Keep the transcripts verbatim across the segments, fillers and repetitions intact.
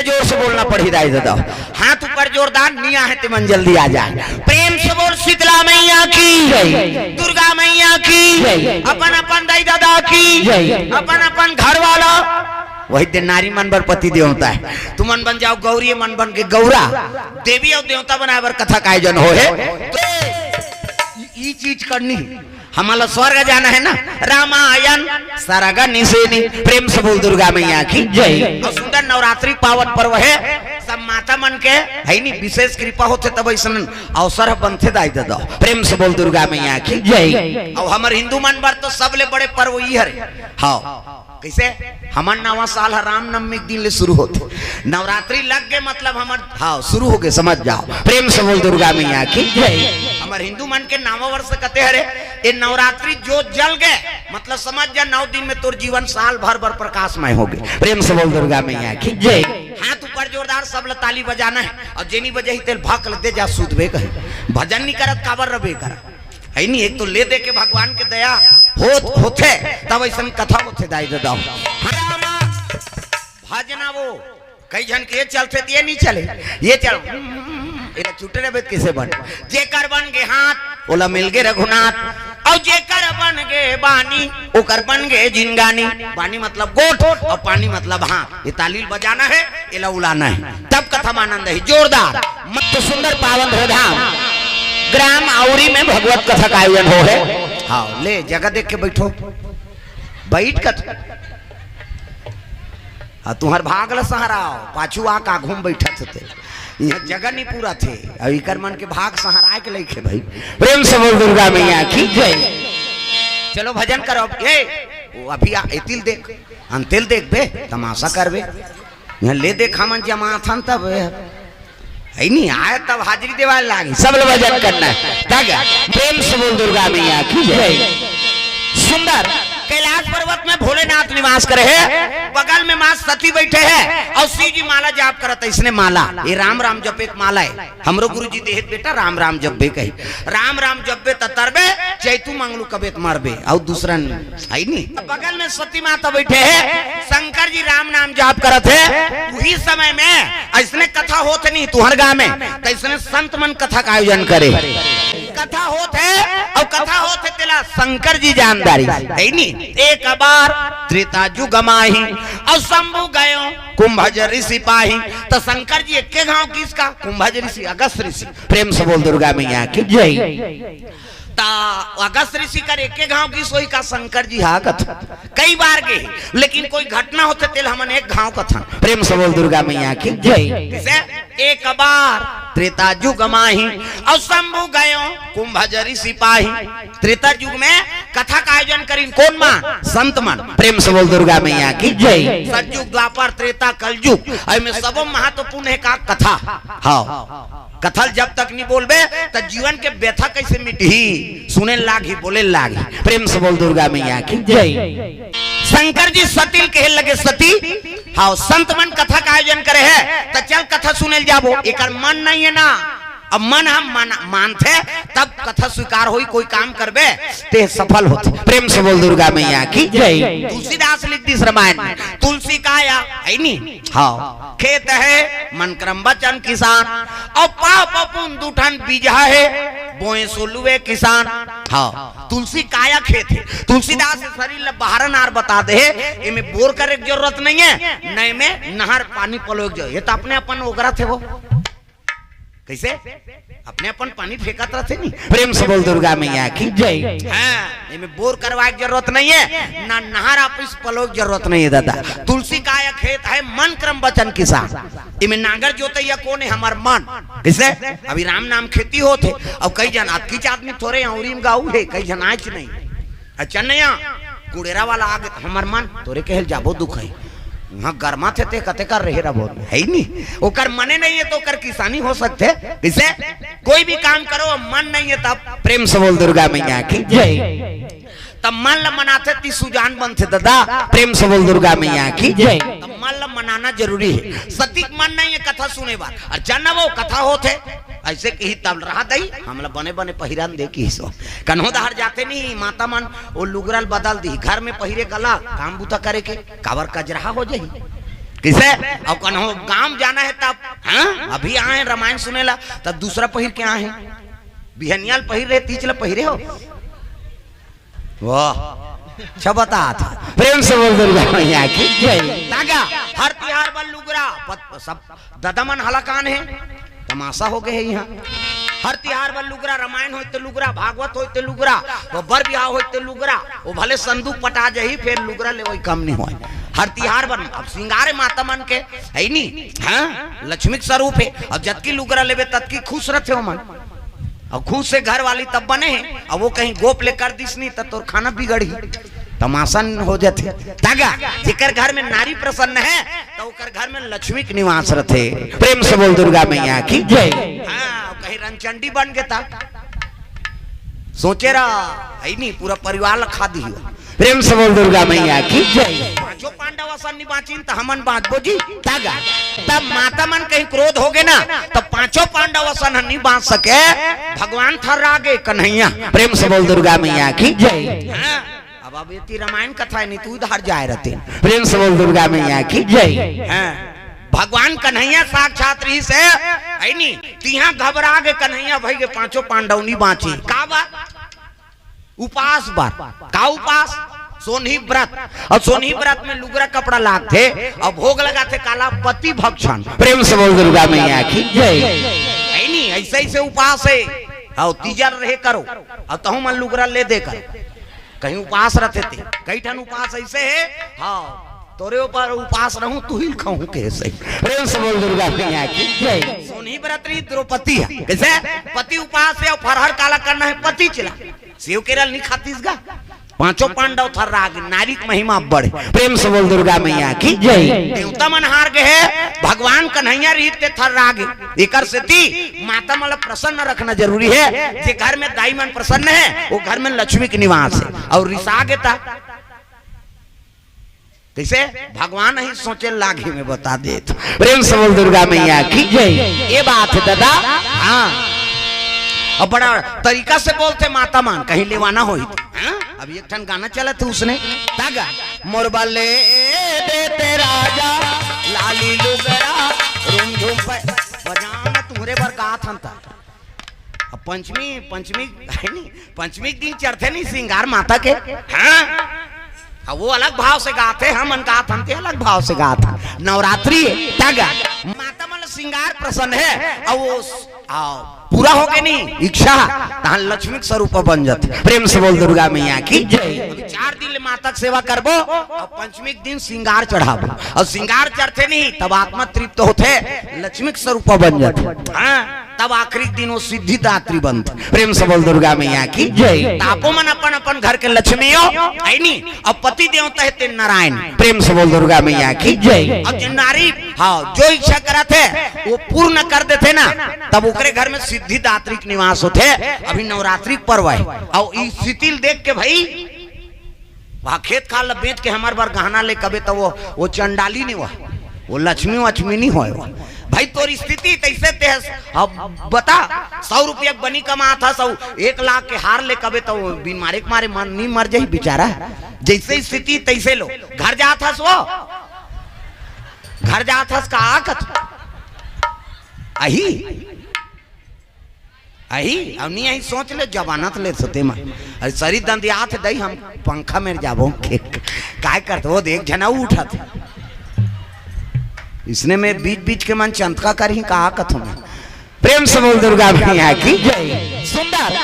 जोर से बोलना पड़ही दाई ददा। हाथ ऊपर जोरदार, नइ आहे ते मन जल्दी आ जाए। प्रेम से बोल शीतला मैया की, जय। दुर्गा मैया की, जय। अपन अपन दाई ददा की, जय। अपन अपन घर वाला। वही दिन नारी मन बर पति देवता हे। तुमन बन जाव गौरी, मन बन के गौरा। देवी अउ देवता बनाए बर कथा के आयोजन होहे। तो ई चीज करनी हे। हमला स्वर्ग जाना हे ना, रामायण सरग निसेनी। प्रेम से बोल दुर्गा मैया की, जय। अउ सुंदर नवरात्रि पावन पर्व हे, सब माता मन के हे नी विशेष कृपा होथे, तब अइसन अवसर ह बनथे दाई ददा। प्रेम से बोल दुर्गा मैया की, जय। अउ हमर हिंदू मन बर तो सबले बड़े पर्व ई हरे। हाँ, कइसे? हमर नवा साल ह रामनवमी के दिन ले शुरू होथे। नवरात्रि लग गे, मतलब हमर, हाँ, शुरू हो गे, समझ जाव। प्रेम से बोल दुर्गा मैया की, जय। हमर हिंदू मन के नवा वर्ष कथे हरे, ए नवरात्रि जोत जल गे, मतलब समझ जा, नौ दिन में तोर जीवन साल भर बर प्रकाशमय हो गे। प्रेम से बोल दुर्गा मैया की, जय। हाथ ऊपर जोरदार, सब ल ताली बजाना हे, अउ जेनी बजाही तेल भक ल दे जा, सूतबे कहे, भजन नइ करत, काबर रबे कर। हे नी, एक तो ले दे के भगवान के दया होत होथे, तब अइसन कथा होथे दाई ददा। रामा भजना वो, कई झन के ये चलथे त ये नइ चले, ये चल, एला चुटे रबे त कइसे बन? जेकर बन गे हाथ, ओला मिल गे रघुनाथ, अउ जेकर बन गे बानी, ओकर बन गे जिनगानी। बानी मतलब गोठ, अउ पानी मतलब हाथ। ये ताली ल बजाना हे, एला उलाना हे, तब कथा म आनंद हे। जोरदार, मत सुंदर पावन हे धाम, ग्राम आउरी में भगवत कथा के आयोजन होहे। हाँ, ले जगह देख के बइठो, बइठ कथा। हाँ, तुंहर भाग ल सहराव, पाछू आ का घूम बइठत हे ते। इहाँ जगह नइ पूरत हे, अउ इकर मन के भाग सहराए के लइक हे भाई। प्रेम से बोल दुर्गा मैया की, जय। चलो भजन करो। ए, वो अभी आ, एती ल देख, अंते ल देखबे, तमाशा करबे। इहाँ ले देख, हमन जमाथन तब हे नी, आए तब हाजिरी देवाय लागही, सब ल भजन करना हे। तब प्रेम से बोल दुर्गा मैया की, जय। सुंदर कैलाश पर्वत में भोलेनाथ निवास करे हे, बगल में माँ सती बइठे हे अउ शिव जी माला जाप करत हे, अइसने माला, ये राम राम जपे के माला हे। हमरो गुरुजी देहे त बेटा राम राम जपबे कही, राम राम जपबे त तरबे, चैतू मंगलू कबे त मरबे, अउ दूसरा नइ, हे नी। बगल में सती माता बइठे हे, शंकर जी राम नाम जाप करत हे। उही समय में अइसने कथा होत हे नी तुंहर गाँव में, त अइसने संत मन कथा के आयोजन करे। कथा होत हे, अउ कथा होत हे तेला शंकर जी जानदारी, हे नी। एक बार त्रेता जुग माही, अउ शंभु गयो कुंभज ऋषि पाही। त शंकर जी एके घांव गिस का, कुंभज ऋषि, अगस्त ऋषि। प्रेम से बोल दुर्गा मैया की, जय। त अगस्त ऋषि कर एके घांव गिस होही का, शंकर जी हा कथा कई बार गे, लेकिन कोई घटना होथे तेला हमन एक घांव कथन। प्रेम से बोल दुर्गा मैया की, जय। कइसे? एक बार त्रेता जुग माही, अउ शंभु गयो कुंभज ऋषि पाही। त्रेता जुग में कथा के आयोजन करिन कोन मन? संत मन। प्रेम से बोल दुर्गा मैया की, जय। सतजुग, द्वापर, त्रेता, कलजुग, एमे सबो महत्वपूर्ण हे का? कथा। हाँ, कथा ल जब तक नइ बोलबे, त जीवन के व्यथा कइसे मिटही? सुने लागही, बोले लागही। प्रेम से बोल दुर्गा मैया की, जय। शंकर जी सती ल कहे लगे, सती, हाँ, संत मन कथा के आयोजन करे हे, त चल कथा सुने ल जाबो। एकर मन नइ हे ना, अब मन हम मान, मानथे, तब कथा स्वीकार होही, कोई काम करबे, ते सफल होथे। प्रेम से बोल दुर्गा मैया की, जय। तुलसीदास लिख दिस रामायण में, तुलसी काया, हे नी? हाँ। खेत हे मन क्रम बचन किसान, अउ पाप पुन दुठन बीजा हे, बोए सो लुए किसान। हाँ, तुलसी काया खेत हे। तुलसीदास शरीर ल बाहर नार बता दे हे, एमे बोर करे के जरूरत नइ हे, न एमे नहर पानी पलोए के जरूरत, ये त अपने अपन ओगरत हे वो। कइसे? अपने अपन पानी फेंकत रथे नी। प्रेम से बोल दुर्गा मैया की, जय। हाँ, एमे बोर करवाए के जरूरत नइ हे, ना नहर आप इस पलोए के जरूरत नइ हे दादा। तुलसी काया खेत हे मन क्रम बचन किसान। एमे नांगर जोतइया कोन हे? हमर मन। कइसे? अभी राम नाम खेती होत हे, अउ कई झन अतकीच आदमी थोरे अंगुरी में गाऊ हे, कई झन आयच नइ। अच्छा नइ आ, कुड़ेरा वाला आगे, हमर मन तोरे कहे ल जाबो दुख हे। उहाँ गरमाथे ते कते कर रहे रबो, हे नी? ओकर मने नइ हे त ओकर किसानी हो सकथे? कइसे? कोई भी काम करो, मन नइ हे तब। प्रेम से बोल दुर्गा मैया की, जय। तब मन ल मनाथे ती सुजान बनथे दादा। प्रेम से बोल दुर्गा मैया की, जय। तब मन ल मनाना जरूरी हे। सती के मन नइ हे कथा सुने बर, अउ चल न वो कथा होथे, अइसे कही तब रहा दई, हमला बने बने पहिरन दे किहिस। कन्हो डहर जाथे नी, माता मन वो लुगरा ल बदल दिही, घर में पहिरे के अलग, काम बूता करे के, काबर कजरहा हो जाही। कइसे? अब कन्हो गांव जाना हे तब, हाँ, अभी आए रमायन सुने ला, तब दूसरा पहिर के आए हे, बिहनियाल पहिर रहे, तीज ला पहिरे हो। वाह, अच्छा बतात हे। प्रेम से बोल दुर्गा मैया की जय। तागा, हर तिहार बर लुगरा, पत-, सब ददा मन हलाकान हे, तमाशा हो गे हे इहाँ। हर तिहार बर लुगरा, रमायन होय ते लुगरा, भागवत होय ते लुगरा, वो बर बिहाव होय ते लुगरा, वो भले संदूक पटा जाही, फेर लुगरा लेवई कम नहीं होय। हर तिहार बर अब सिंगार हे माता मन के, हे नी? हाँ, लक्ष्मी के स्वरूप हे। अब जतकी लुगरा लेबे, ततकी खुश रथे ओमन। अब खुश हे घर वाली तब बने हे, अब वो कहीं गोप ले कर दिस नहीं, तब तोर खाना बिगड़ही। तमाशा हो जाथे। तागा, जेकर घर में नारी प्रसन्न हे, तो ओकर घर में लक्ष्मी के निवास रथे। प्रेम से बोल दुर्गा मैया की जय। हाँ, कहीं रंचंडी बन गे ता। सोचे रहा, हे नी, पूरा परिवार ला खा दिही। प्रेम से बोल दुर्गा मैया की जय। पांचों पांडव असन नहीं बाँचिन, त हमन बाँचबो जी। तागा, तब माता मन कहीं क्रोध हो गे ना, तब पांचों पांडव असन ह नहीं बाँच सके। भगवान थर्रा गे कन्हैया। प्रेम से बोल दुर्गा मैया की जय। हाँ, अब, अब एती रमायन कथा हे, नहीं तू उधार जाए रहिते। प्रेम से बोल दुर्गा मैया की जय। हाँ, भगवान कन्हैया साक्षात रहिस हे, हे नी? तिहाँ घबरा गे कन्हैया, भई गे पांचों पांडव नहीं बाँचे। का बात? उपास बर। का उपास? सोनही व्रत। अउ सोनही व्रत में लुगरा कपड़ा लागथे, अउ भोग लगाथे काला? पति भक्षण। प्रेम से बोल दुर्गा मैया की जय। हे नी? अइसे, अइसे उपास हे। अउ तीजर रहे करो, अउ तहूँ मन लुगरा ले दे कर। कहीं उपास रथे ते, कई ठन उपास अइसे हे। हाँ, तोरे ऊपर उपास रहूं, तू ही खाऊं के सही। प्रेम से बोल दुर्गा मैया की जय। सोनही व्रत रही द्रौपदी हे। कइसे? पति उपास हे अउ फरहर काला करना हे, पति चिला। सेव केरा ल नहीं खातिस गा। पांचों पांडव थर्रा गे, नारी के महिमा बड़े। प्रेम से बोल दुर्गा मैया की जय। देवता मन हार गे हे, भगवान कन्हैया रहिस ते थर्रा गे। एकर सेती माता मन ला प्रसन्न रखना जरूरी हे। जे घर में दाई मन प्रसन्न हे, वो घर में लक्ष्मी के निवास हे। अउ रिसा गे ता कइसे? भगवान ही सोचे लागे में बता देत। प्रेम से बोल दुर्गा मैया की जय। ये बात हे दादा। हाँ, अब बड़ा तरीका से बोलथे माता मन, कहीं लेवाना होही। हाँ? अब एक ठन गाना चलत हे उसने, तागा, मोर बले देते राजा लाली लुगरा, रूम झूम पे बजाना तुम्हरे बर गात हन ता। अब पंचमी, पंचमी हे नी, पंचमी के दिन चढ़थे नी सिंगार माता के। हाँ, अब वो अलग भाव से गाथे, हमन गात हन ते अलग भाव से गात हन। नवरात्रि हे, तागा, माता मन सिंगार प्रसन्न हे, अउ वो, आ, पूरा हो गे नी इच्छा, तहां लक्ष्मी के स्वरूप बन जाथे। प्रेम से बोल दुर्गा मैया की जय। चार दिन ले माता के सेवा करबो, अउ पंचमी के दिन सिंगार चढ़ाबो, अउ सिंगार चढ़थे नी, तब आत्मा तृप्त होथे, लक्ष्मी के स्वरूप बन जाथे। हाँ, तब आखिरी दिन वो सिद्धिदात्री बनथे। प्रेम से बोल दुर्गा मैया की जय। तापो मन अपन अपन घर के लक्ष्मी हो, हे नी? अब पति देवता हे ते नारायण। प्रेम से बोल दुर्गा मैया की जय। अब जे नारी, हाँ, जो इच्छा करत हे, वो पूर्ण कर देथे ना, तब ओकरे घर में सिद्धिदात्री के निवास होथे। अभी नवरात्रि के पर्व हे, अउ ई स्थिति ल देख के भई, वहाँ खेत खार ल बेच के हमर बर गहना ले कबे, त वो, वो चंडाली नहीं हुआ, वो लक्ष्मी वक्ष्मी नहीं होय वो। भाई, तोर स्थिति तइसे ते हस, अब बता, सौ रुपया के बनी कमात हस, अउ एक लाख के हार ले कबे, त वो बीमारी के मारे मन नहीं मर जाही बेचारा। जइसे स्थिति तइसे लो। घर जात हस वो, घर जात हस का कथ? अही, अही, अब नहीं अही, सोच ले, जमानत ले सते में। अरे, सरी दंदियात दई, हम पंखा में जाबो, के-, काय करत, वो देख, झना उठत। इसने में बीच-बीच के मन चंतका करही, का कथों में। प्रेम से बोल दुर्गा मैया की जय। सुंदर।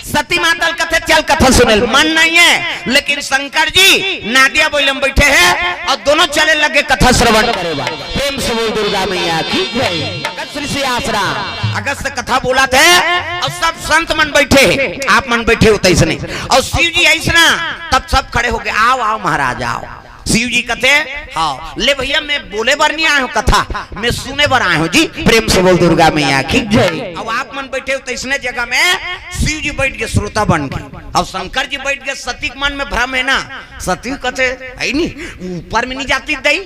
सती माता ल कथे, "चल कथा सुने ल।" मन नहीं हे, लेकिन शंकर जी नादिया बइला में बइठे हे अउ दोनों चले लगे कथा श्रवण करे बर। प्रेम से बोल दुर्गा मैया की जय। अगस्त ऋषि आश्रम, अगस्त कथा बोलत हे अउ सब संत मन बइठे हे, आप मन बइठे हो तइसने। अउ शिव जी अइसना, तब सब खड़े हो गे, "आओ, आओ महाराज, आओ।" शिव जी कथे, "हाँ, ले भइया, मैं बोले बर नहीं आए हूँ कथा, मैं सुने बर आए हूँ जी।" प्रेम से बोल दुर्गा मैया की जय। अब आप मन बइठे हो तइसने जगह में शिव जी बइठ गे, श्रोता बन के, अउ शंकर जी बइठ गे। सती के मन में भ्रम हे ना, सती कथे, "हे नी, ऊपर में नहीं जाती दई,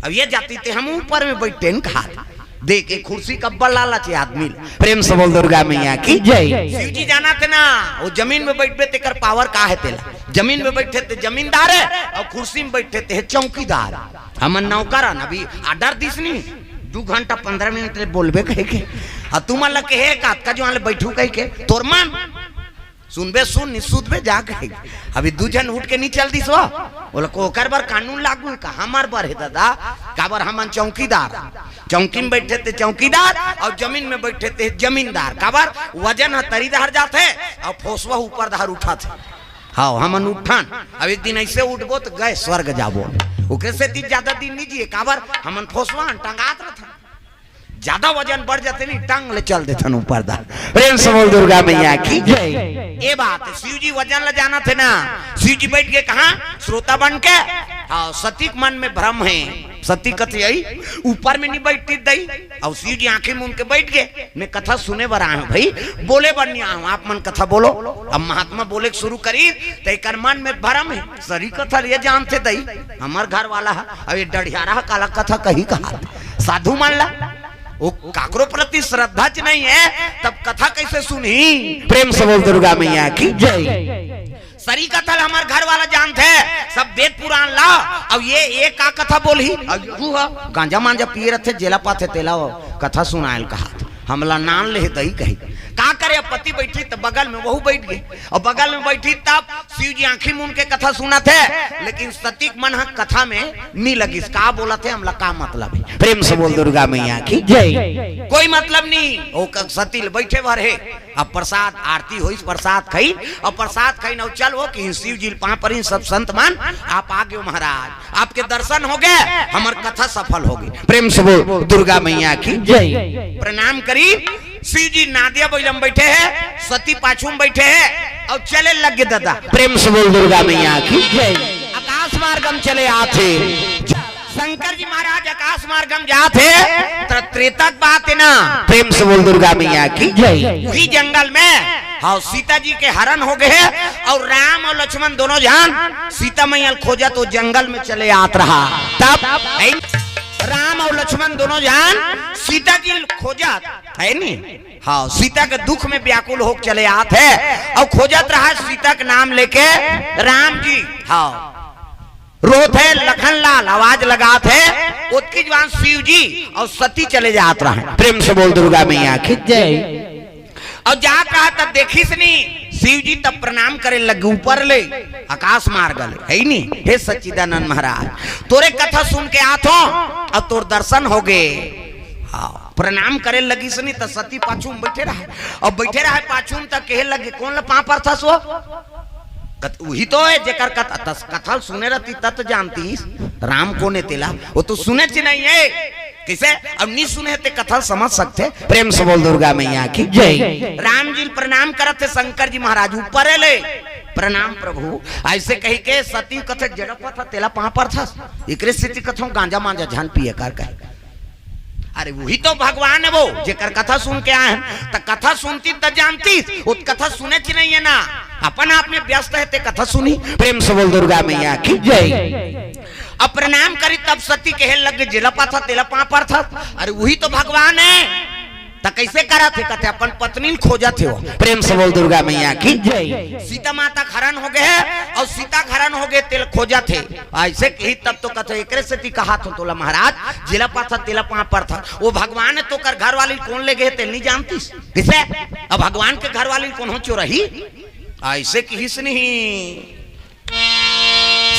अब ये जाती ते हम ऊपर में बइठते न कहा।" देख, एक कुर्सी कब्बल लालच हे आदमी ल। प्रेम से बोल दुर्गा मैया की जय। शिव जी जानथे ना, वो जमीन में बइठबे तेकर पावर का हे तेला। जमीन में बइठे ते जमींदार हे अउ कुर्सी में बइठे ते हे चौकीदार। हमन नौकर हन, अभी आर्डर दिस नी, दू घंटा पंद्रह मिनट ले बोलबे कहिके। अउ तुमन ला कहे का, का जो ले बैठू कहिके, तोर मन सुनबे सुन, नी सुतबे जा कहिके। अभी दू झन उठ के नी चल दिस हो, ओला को ओकर बर कानून लागू हे का? हमर बर हे दादा, काबर हमन चौकीदार, चौकी में बैठे ते चौकीदार, अउ जमीन में बैठे ते जमींदार। काबर वजन ह तरी डहर जाथे, अउ फोसवा ऊपर डहर उठाथे। हाँ, हमन उठन, अब एक दिन ऐसे उठबो त गए स्वर्ग जाबो। ओकरे सेती ज्यादा दिन नी जिए, काबर हमन फोसवा हन, टंगात रथन। ज्यादा वजन बढ़ जाथे नी, टांग ले चल देथन ऊपर डहर। प्रेम से बोल दुर्गा मैया की जय। ये बात हे, शिव जी वजन ला जानथे ना। शिव जी बैठ गे कहाँ? श्रोता बन के। हाँ, सती के मन में भ्रम हे। सती कथे, "अई, ऊपर में नी बैठतिस दई।" अउ शिव जी आंखी मूंद के बैठ गे, "मैं कथा सुने बर आए हंव भई, बोले बर नी आए हंव, आप मन कथा बोलो।" अब महात्मा बोले के शुरू करिस, त एकर मन में भ्रम हे, सरी कथा ल ये जानथे दई, हमर घर वाला ह, अब ये डढ़ियारा ह काला कथा कही कहाथे, साधु मन ला, वो काकरो प्रति श्रद्धा च नहीं हे, तब कथा कैसे सुनही? प्रेम से बोल दुर्गा मैया की जय। सरी कथा ल हमर घर वाला जानथे, सब वेद पुराण ला, अउ ये, ये का कथा बोलही? अउ यहू ह गांजा मांजा पिए रथे, जेला पाथे तेला वो कथा सुनायल कहाथे। हमला नान ले दई कही। का करे, अब पति बैठी त बगल में वहू बैठ गे, अउ बगल में बैठी तब शिव जी आंखी मूंद के कथा सुनथे, लेकिन सती के मन ह कथा में नी लगिस। का बोलथे, हमला का मतलब हे? प्रेम से बोल दुर्गा मैया की जय। कोई मतलब नी, वो क-, सती ल बैठे भर हे। अब प्रसाद आरती होइस, प्रसाद खाइन, अउ प्रसाद खाइन, अउ चल वो कि शिव जी ल पांव परिन, सब संत मन, आप आ गे हो महाराज, आपके दर्शन हो गे, हमर कथा सफल हो गे। प्रेम से बोल दुर्गा मैया की जय। प्रणाम करी, शिव जी नादिया बइला म बैठे हे, सती पाछू म बैठे हे, अउ चले लग गे दादा। प्रेम से बोल दुर्गा मैया की जय। आकाश मार्ग म चले आथे। शंकर जी महाराज आकाश मार्ग म जात हे, त त्रेता के बात हे ना। प्रेम से बोल दुर्गा मैया की जय। वही जंगल में, हाँ, सीता जी के हरण हो गे हे, अउ राम अउ लक्ष्मण दोनों झन सीता मैया ल खोजत वो जंगल में चले आत रहा। तब राम अउ लक्ष्मण दोनों झन सीता जी ल खोजत हे नी, हाँ, सीता के दुख में व्याकुल होके चले आत हे, अउ खोजत रहा सीता के नाम लेके राम जी, हाँ, रोत हे लखन लाल, आवाज लगात हे, ओतकी जुवार शिव जी अउ सती चले जात रहा। प्रेम से बोल दुर्गा मैया की जय। अउ जात रहा तब देखिस नी शिव जी, तब प्रणाम करे लग गे ऊपर ले, आकाश मार्ग ले, हे नी, हे सच्चिदानंद महाराज, तोरे कथा सुन के आत हों, अउ तोर दर्शन हो गे। हाँ, प्रणाम करे लगिस नी त सती पाछू म बैठे रहा, अउ बैठे रहा पाछू म त कहे लग गे, "कोन ल पांव परथस वो?" कत-, उही तो हे जेकर कथा, तस-, कथा ल सुने रहती तब तो जानतीस राम कोन हे तेला, वो तो सुनेच नहीं हे। कइसे? अब नी सुने हे ते कथा ल समझ सकथे। प्रेम से बोल दुर्गा मैया की जय। राम जी ल प्रणाम करत हे शंकर जी महाराज, ऊपर ले प्रणाम प्रभु। अइसे कहिके सती कथे, "जेला पाथस तेला पांव परथस, एकरे सेती कथंव गांजा मांजा झन पिए कर," कहे। अरे वही तो भगवान हे वो, जेकर कथा सुन के आए हन, त कथा सुनती त जानतीस, वो कथा सुनेच नहीं हे ना, अपन आप में व्यस्त हे ते कथा सुनही। प्रेम से बोल दुर्गा मैया की जय। अब प्रणाम करी तब सती कहे लग गे, "जेला पाथस तेला पांव परथस।" अरे वही तो भगवान हे, त कइसे करत हे? कथे अपन पत्नी ल खोजत हे वो। प्रेम से बोल दुर्गा मैया की जय। सीता माता के हरण हो गे हे, अउ सीता के हरण हो गे तेला खोजत हे। अइसे कही तब तो कथे, "एकरे सेती कहाथंव तोला महाराज, जेला पाथस तेला पांव परथस।" वो भगवान हे, तोकर घरवाली ल कोन ले गे हे तेला नी जानतीस। कइसे? अब भगवान के घरवाली ल कोनो चोरही? अइसे कहिस नहीं।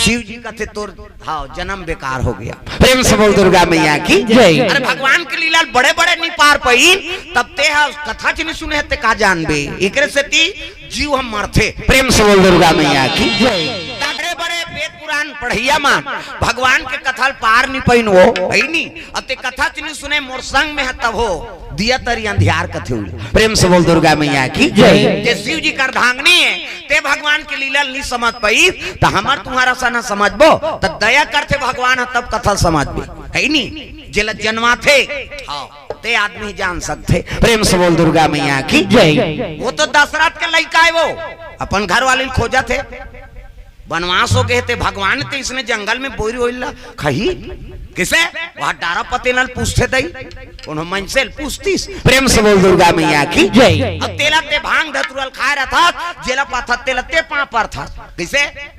शिव जी कथे, "तोर, हाँ, जन्म बेकार हो गे।" प्रेम से बोल दुर्गा मैया की जय। अरे भगवान के लीला ल बड़े बड़े नी पार पइन, तब ते ह कथा च नी सुने हे ते का जानबे? एकरे सेती जीव ह मरथे। प्रेम से बोल दुर्गा मैया की जय। बड़े बड़े वेद पुराण पढ़इया मन भगवान के कथा ल पार नी पइन वो, हे नी? अउ ते कथा च नी सुने, मोर संग में हे तभो दिया तरी अंधियार कथे उला। प्रेम से बोल दुर्गा मैया की जय। जे शिव जी के अर्धांगिनी हे, ते भगवान के लीला ल नी समझ पइस, त हमर तुम्हर असन समझबो? त दया करथे भगवान ह तब कथा ल समझबे, हे नी? जेला जनमाथे, हाँ, ते आदमी जान सकथे। प्रेम से बोल दुर्गा मैया की जय। वो तो दशरथ के लइका हे वो, अपन घरवाली ल खोजत हे। बनवास हो गे हे ते भगवान ते इसने जंगल में बोइर ओइर ला खाही। कइसे? वहाँ डारा पतेना ल पूछथे दई, कोनो मनसे ल पूछतीस। प्रेम से बोल दुर्गा मैया की जय। अउ तेला ते भांग धतुरा ल खाए रथस, जेला पाथस तेला ते पांव परथस। कइसे?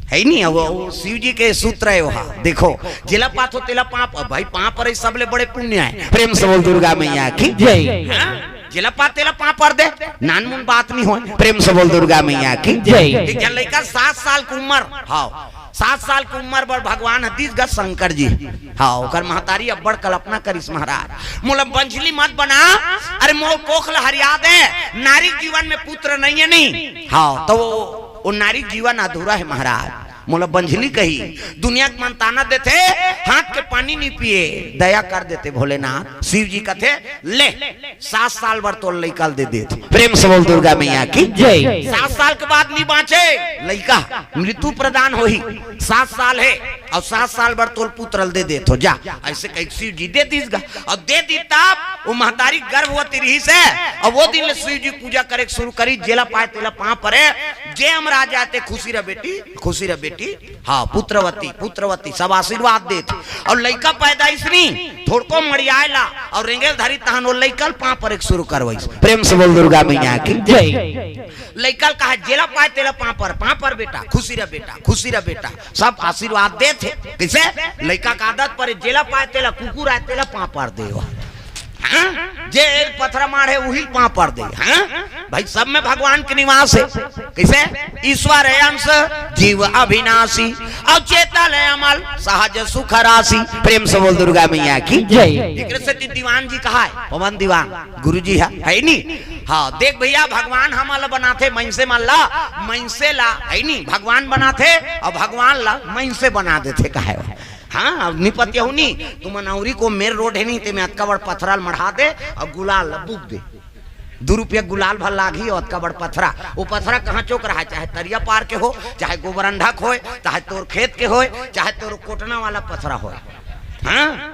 हे नहीं, वो, वो शिव जी के सूत्र हे वहाँ। देखो, जेला पाथो तेला पाँव, भाई, पाँव परे सबले बड़े पुण्य हे। प्रेम से बोल दुर्गा मैया की जय। हाँ? जेला पाथो तेला पाँव पर दे, नानमुन बात नहीं होय। प्रेम से बोल दुर्गा मैया की जय। एक झन लइका सात साल के उम्र, हाँ, सात साल के उम्र बर भगवान ह दीस गा शंकर जी। हाँ, ओकर महतारी अब्बड़ कल्पना करिस महाराज, मोला बंझली मत बना, अरे मोर कोख ल हरिया दे, नारी जीवन में पुत्र नहीं हे नहीं। हाँ, तो वो, वो नारी जीवन अधूरा हे महाराज। मोला बंझली कही, दुनिया के मन ताना देथे, हाथ के पानी नहीं पिए, दया कर देते भोलेनाथ। शिव जी कथे, ले, सात साल बर तोर लइका ल दे देत। प्रेम से बोल दुर्गा मैया की जय। सात साल के बाद नहीं बाँचे लइका, मृत्यु प्रदान होही। सात साल हे अउ सात साल बर तोर पुत्र ल दे देत हो, जा। ऐसे कही शिव जी दे दीस गा। अउ दे दी तब वो महतारी गर्भवती रहिस हे, अउ वो दिन ले शिव जी पूजा करे के शुरू करी। जेला पाए तेला पाँव परे, जे हम राजा ते खुशी रह बेटी, खुशी रह बेटी। हाँ, पुत्रवती, पुत्रवती, सब आशीर्वाद देत। अउ लइका पैदा इसनी, थोड़को मड़ियाए ला, अउ रेंगेल धरी तहन वो लइका ल पाँव परे के शुरू करवाइस। प्रेम से बोल दुर्गा मैया की जय। लइका ल कहा, जेला पाए तेला पाँव पर, पाँव पर बेटा, खुशी रह बेटा, खुशी रह बेटा। सब आशीर्वाद देत हे। कइसे? लइका के आदत परे, जेला पाए तेला, कुकुर आए तेला पाँव पर दे। हाँ? जे पथरा माढ़े, उही पाँव पर दे। हाँ? भाई, सब में भगवान के निवास हे। कइसे? ईश्वर हे अंश, जीव अविनाशी, अउ चेतन हे अमल, सहज सुख राशि। प्रेम से बोल दुर्गा मैया की जय। एकरे सेती दीवान जी कहाय, पवन दीवान, गुरु जी हे, हे नहीं? हाँ, देख भैया, भगवान हमन ला बनाथे, मइनसे मन ला, मइनसे ला, हे नहीं? भगवान बनाथे अउ भगवान ला मइनसे बना देथे, कहाय। हाँ, अब निपत यहू नहीं, तुमन अउरी को मेर रोड हे नहीं, ते में अतका बड़ पथरा ल मढ़ा दे अउ गुलाल ल बुक दे। दू रुपया गुलाल भर लागही अउ अतका बड़ पथरा। वो पथरा कहाँ चोक रहा, चाहे तरिया पार के हो, चाहे गोबरंडा के होय, चाहे तोर खेत के होय, चाहे तोर कोटना वाला पथरा होय। हाँ?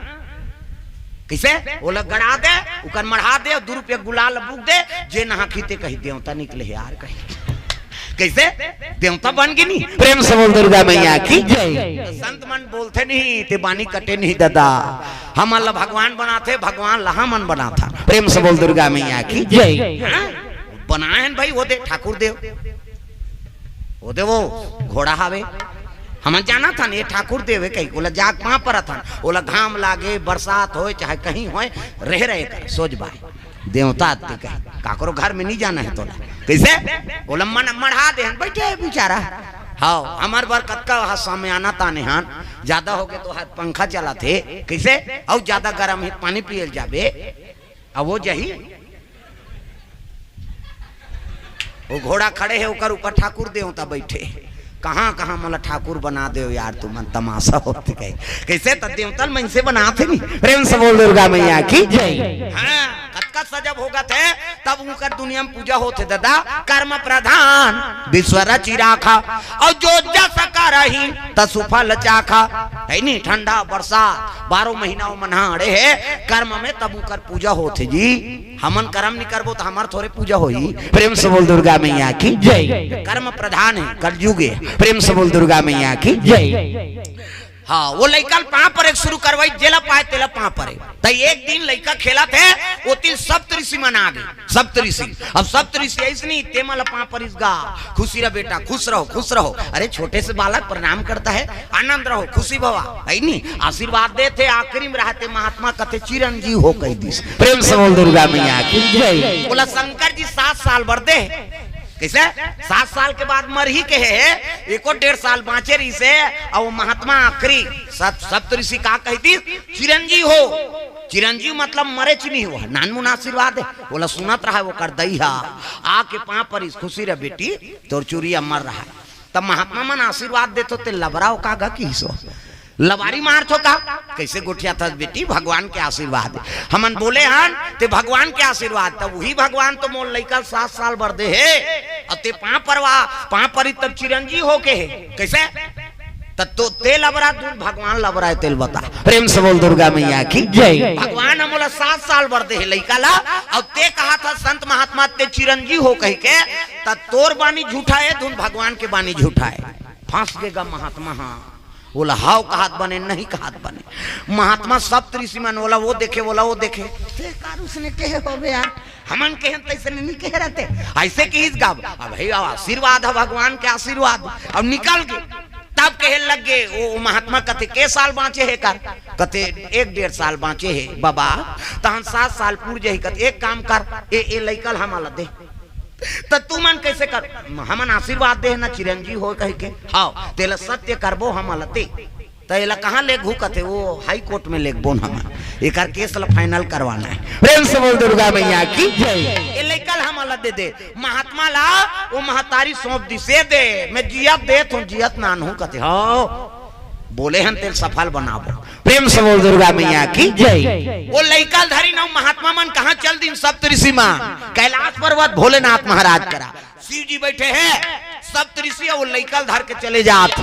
कइसे? ओला गड़ा दे, उकर मढ़ा दे, दू रुपया गुलाल बुक दे, जे नहाखी ते कही, "देवता निकले हे यार," कही। कइसे? देवता बन गे नहीं? प्रेम से बोल दुर्गा मैया की जय। संत मन बोलथे नहीं, ते बानी कटे नहीं दादा। हमन ला भगवान बनाथे, भगवान ला हमन बनाथन। प्रेम से बोल दुर्गा मैया की जय। हाँ? बनाए हन भाई, वो दे ठाकुर देव, वो दे वो घोड़ा हावे, हमन जानथन ये ठाकुर देव हे कही, ओला जाके पाँव परथन, ओला घाम लागे, बरसात होय, चाहे कहीं होय, रह रहे कर, सोच बाय। देवता आते कही, काकरो घर में नहीं जाना हे तोला। कइसे? ओला मन मढ़ा दे हन, बइठे हे बेचारा। हाँ, हमर बर कतका हा सामयाना ताने हन, जादा होगे तो हाथ पंखा चलाथे। कइसे? अउ जादा गरम हे, पानी पिए ल जाबे, अब वो जही। वो घोड़ा खड़े हे, ओकर ऊपर ठाकुर देवता बइठे हे। कहाँ कहाँ मोला ठाकुर बना देव यार, तुमन तमाशा होथे कही। कइसे त देवता ल मइनसे बनाथे नहीं? प्रेम से बोल दुर्गा मैया की जय। हाँ, कतका सजब होगत हे, तब उनकर दुनिया में पूजा होथे दादा। कर्म प्रधान विश्व रचि राखा, अउ जो जस करही तसु फल चाखा। हे नहीं, ठंडा बरसात बारह महीना वो मन हा अड़े हे कर्म में, तब उनकर पूजा होथे जी। हमन करम नहीं करबो त हमर थोरे पूजा होही। प्रेम से बोल दुर्गा मैया की जय। कर्म प्रधान हे, कलयुग हे। प्रेम से बोल दुर्गा मैया की जय। हाँ, वो लइका ल पाँव परे के शुरू करवाई, जेला पाए तेला पाँव परे। त एक दिन लइका खेलत हे, ओती ल सप्त ऋषि मन आ गे। सप्त ऋषि, अब सप्त ऋषि अइसने, ते मन ला पाँव परिस गा, खुशी रह बेटा, खुश रहो, खुश रहो। अरे छोटे से बालक प्रणाम करता है, आनंद रहो, खुशी भवा, हे नहीं? आशीर्वाद देथे, आखिरी में रहते महात्मा कथे चिरंजीव हो कही दिस। प्रेम से बोल दुर्गा मैया की जय। बोला शंकर जी सात साल बर दे, कइसे? सात साल के बाद मरही कहे हे, एको डेढ़ साल बाँचे रहिसे, अउ वो महात्मा आखिरी सत-, सप्त ऋषि का कही दिस, चिरंजीव हो। चिरंजीव मतलब मरेच नहीं हो, नानमुन आशीर्वाद हे। बोला सुनत रहा ओकर दई हा, आके पाँव परिस, खुशी रह बेटी, तोर चुरी अमर रहा। तब महात्मा मन आशीर्वाद देथो ते लबरा हो का गा किहिस हो? लबारी मारथो का? कइसे गोठियाथस बेटी, भगवान के आशीर्वाद। हमन बोले हन ते भगवान के आशीर्वाद, तब वही भगवान तो मोर लइका सात साल बर दे हे, अउ ते पाँव परवा, पाँव परी तब चिरंजीव हो के हे। कइसे? त तो ते लबरा, धुन भगवान लबरा हे, तेल बता। प्रेम से बोल दुर्गा मैया की जय। भगवान ह मोला सात साल बर दे हे लइका ला, अउ ते कहाथस संत महात्मा ते चिरंजीव हो कही के, त तोर बानी झूठा हे, धुन भगवान के बानी झूठा हे। फंस गे गा महात्मा हा। ओला हाव कहात बने, नहीं कहात बने। महात्मा सप्त ऋषि मन ओला वो देखे, ओला वो देखे। ते कार उसने कहे होबे यार, हमन कहे तइसने नहीं कहे रहते। अइसे किहिस गा, अब हे आशीर्वाद हे, भगवान के आशीर्वाद। अब निकल गे। तब कहे लग गे, वो महात्मा कथे, "के साल बाँचे हे कर?" कथे, "एक डेढ़ साल बाँचे हे बाबा।" "तहन सात साल पूर जाही।" कथे, "एक काम कर, ए, ए लइका ल हमन ल दे।" "त तुमन कइसे कर?" "हमन आशीर्वाद दे हे ना, चिरंजीव हो कहिके।" "हव, तेला सत्य करबो, हमन ल दे।" "त एला कहाँ लेगहू?" कथे, "वो हाई कोर्ट में लेगबोन हमन, एकर केस ल फाइनल करवाना हे।" प्रेम से बोल दुर्गा मैया की जय। "ए लइका ल हमन ल दे दे।" महात्मा ला वो महतारी सौंप दिस, "ए दे, मैं जियत देत हूँ, जियत नान हूँ।" कथे, "हव, बोले हन तेल सफल बनाबो।" प्रेम से बोल दुर्गा मैया की जय। वो लइका ल धरिन अउ महात्मा मन कहाँ चल दिन? सप्तऋषि मन, कैलाश पर्वत भोलेनाथ महाराज करा। शिव जी बइठे हे, सप्तऋषि अउ वो लइका ल धर के चले जात।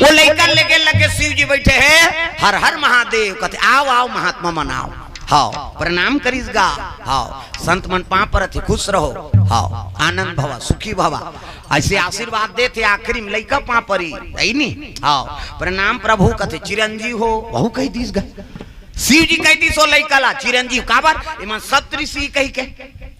वो लइका ल लेगे लगे शिव जी बइठे हे, "हर हर महादेव।" कथे, "आव, आव महात्मा मन, आव।" हव, प्रणाम करिस गा। हव, संत मन पाँव परत हे, "खुश रहो।" हव, "आनंद भवा, सुखी भवा।" अइसे आशीर्वाद देथे, आखिरी में लइका पाँव परी, हे नी? हव, "प्रणाम प्रभु।" कथे, "चिरंजीव हो।" वहू कहि दिस गा। शिव जी कहि दिस ओ लइका ला चिरंजीव, काबर? एमन सप्तऋषि कहिके,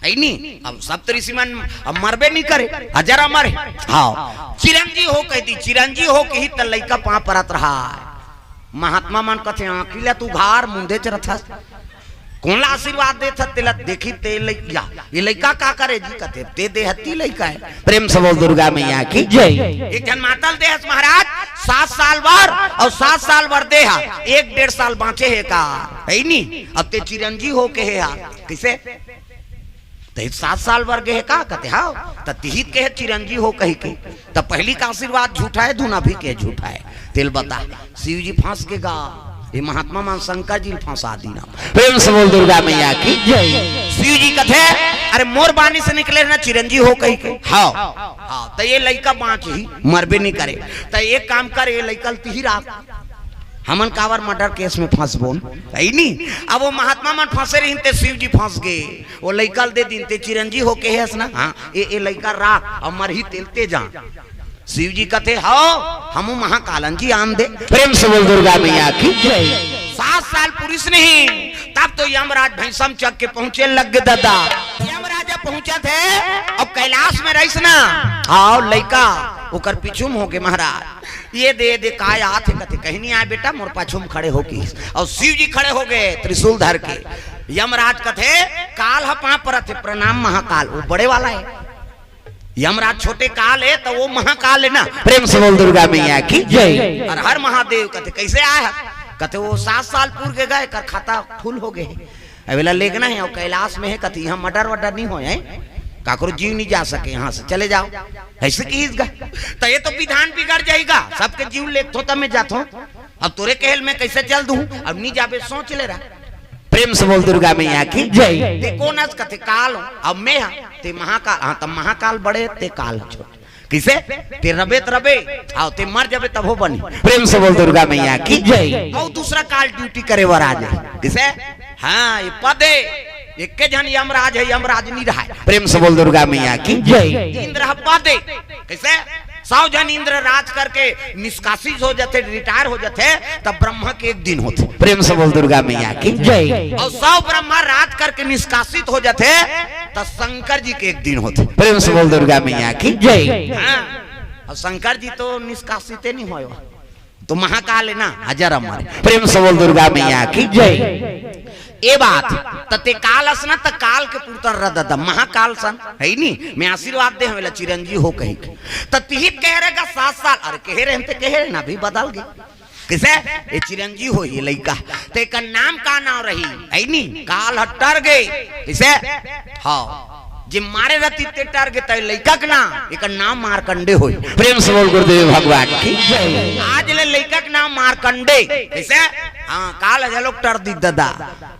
हे नी? अब सप्तऋषि मन अब मरबे नइ करे, अजर अमर हे। हव, "चिरंजीव हो" कहि दिस, "चिरंजीव हो" कहि त लइका पाँव परत रहय। महात्मा मन कथे, "आँखी ला त उघार, मुंदे च रथस। कोन ला आशीर्वाद देथस तेला?" देखी ते लइका, "ये लइका का करे जी?" कथे, "ते देहती लइका हे।" प्रेम से बोल दुर्गा मैया की जय। एक झन माता ल देहस महाराज, सात साल बर, अउ सात साल बर देहा, एक डेढ़ साल बाँचे हे का, हे नी? अब ते चिरंजीव हो कहे हा, कइसे? "ते सात साल बर गे हे का?" कथे, "हव।" "त तिही त कहे चिरंजीव हो कहिके, त पहिली के आशीर्वाद झूठा हे, धुन अभी के झूठा हे? तेला बता।" शिव जी फँस गे गा, ये महात्मा मन शंकर जी ल फँसा दीन। प्रेम से बोल दुर्गा मैया की जय। शिव जी कथे, "अरे मोर बानी से निकले ना चिरंजीव हो कहिके।" "हव, हव, त ये लइका बाँचही, मरबे नइ करे। त एक काम कर, ये लइका ल तिही राख, हमन काबर मर्डर केस में फँसबोन, हे नी?" अब वो महात्मा मन फँसे रहिन ते शिव जी फँस गे, वो लइका ल दे दीन, "ते चिरंजीव हो कहे हस ना, हाँ, ए, ए लइका राख, अउ मरही तेला ते जान।" शिव जी कथे, "हव, हमू महाकाल अन जी, आन दे।" प्रेम से बोल दुर्गा मैया की जय। सात साल पुरिस नहीं, तब तो यमराज भैंसम चक के पहुँचे लग गे ददा। यमराजा पहुँचत हे, अब कैलाश में रहिस ना, हव लइका, ओकर पीछू में हो गे महाराज। "ये दे, ये दे, काय आत हे?" कथे, "कहीं नइ आय बेटा, मोर पाछू में खड़े हो" कहिस। अउ शिव जी खड़े हो गे त्रिशूल धर के। यमराज कथे, "काल ह पाँव परत हे, प्रणाम महाकाल।" वो बड़े वाला हे, यमराज छोटे काल हे, त वो महाकाल हे ना। प्रेम से बोल दुर्गा मैया की जय। हर हर महादेव। कथे, "कइसे आय हस?" कथे, "वो सात साल पूर गे गा, एकर खाता फुल हो गे हे।" अब एला लेगना हे, अउ कैलाश में हे, कथे, "इहाँ मर्डर वर्डर नइ होय हे, काकरो जीव नइ जा सके, यहाँ से चले जाव।" अइसे कहिस गा, त ये तो विधान बिगड़ जाही गा, सबके जीव लेगथों त मैं जाथों, अब तोरे कहे ल मैं कइसे चल दूँ, अब नइ जाबे, सोच ले रहा। प्रेम से बोल दुर्गा मैया की जय। ते कोन हस? कथे, "काल हूँ।" "अब मैं हा?" "ते महाकाल।" "हाँ, त महाकाल बड़े, ते काल छोट।" कइसे? "ते रबे त रबे, अउ ते मर जाबे तभो बनही।" प्रेम से बोल दुर्गा मैया की जय। अउ दूसरा काल ड्यूटी करे बर आ जाय। कइसे? हाँ, ये पदे, एके झन यमराज हे, यमराज नइ रहय। प्रेम से बोल दुर्गा मैया की जय। इंद्र ह पदे। कइसे? सौ झन इंद्र राज करके निष्कासित हो जाथे, रिटायर हो जाथे, तब ब्रह्मा के एक दिन होथे। प्रेम से बोल दुर्गा मैया की जय। अउ सौ ब्रह्मा राज करके निष्कासित हो जाथे, तब शंकर जी के एक दिन होथे। प्रेम से बोल दुर्गा मैया की जय। हाँ, अउ शंकर जी तो निष्कासिते नइ होय, तो महाकाल हे ना, अजर अमर। प्रेम से बोल दुर्गा मैया की जय। ए बात, त ते काल अस ना, त काल के पुरतन रह ददा, महाकाल सन, हे नी? मैं आशीर्वाद दे हँव एला चिरंजीव हो कहिके। त तिही त कहे रहे गा सात साल, अरे कहे रहे हन ते कहे रहे ना, अभी बदल गे। कइसे? ये चिरंजीव हो, ये लइका। त एकर नाम का नाम रही? हे नी? काल ह टर गे। कइसे? हव। जे मारे रहतिस ते टर गे, त लइका के नाम, एकर नाम मारकंडे होही। प्रेम से बोल गुरुदेव भगवान की जय। आज ले लइका के नाम मारकंडे। कइसे? हाँ, काल ह घलोक टर दिस ददा।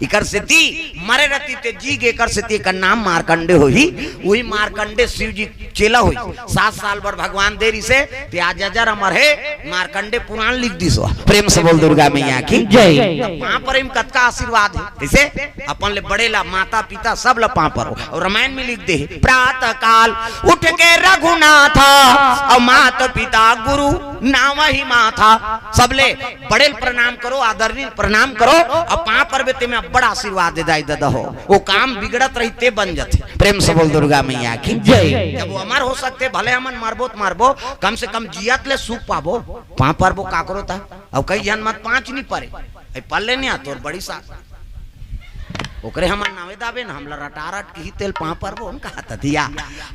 एकर सेती मरे रहतिस ते जी गे, एकर सेती एकर नाम मारकंडे होही। उही मारकंडे शिव जी चेला होही। सात साल बर भगवान दे रिहिसे, ते आज अजर अमर हे, मारकंडे पुराण लिख दिस। प्रेम से बोल दुर्गा मैया की जय। त पाँव परे म कतका आशीर्वाद हे। कइसे? अपन ले बड़े ला, माता पिता सब ला पाँव परो। अउ रामायण में लिख दे हे, "प्रातः काल उठ के रघुनाथा, अउ माता पिता गुरु नावा ही माथा। सबले बड़े ल प्रणाम करो, आदरणीय ल प्रणाम करो, अउ पांव परबे ते में अब्बड़ आशीर्वाद दे दाई ददा हो। वो काम बिगड़त रही ते बन जाथे। प्रेम से बोल दुर्गा मैया की जय। जब वो अमर हो सकथे, भले हमन मरबो त मरबो, कम से कम जियत ले सुख पाबो। पांव परबो काकरो ता, अउ कई झन मत पांच नहीं परे, ए पल्ले नहीं आ तोर बड़ी सास। ओकरे हमन नावे दाबे न, हमला रटारट किही तेल पांव परबो, उन कहा त दिया।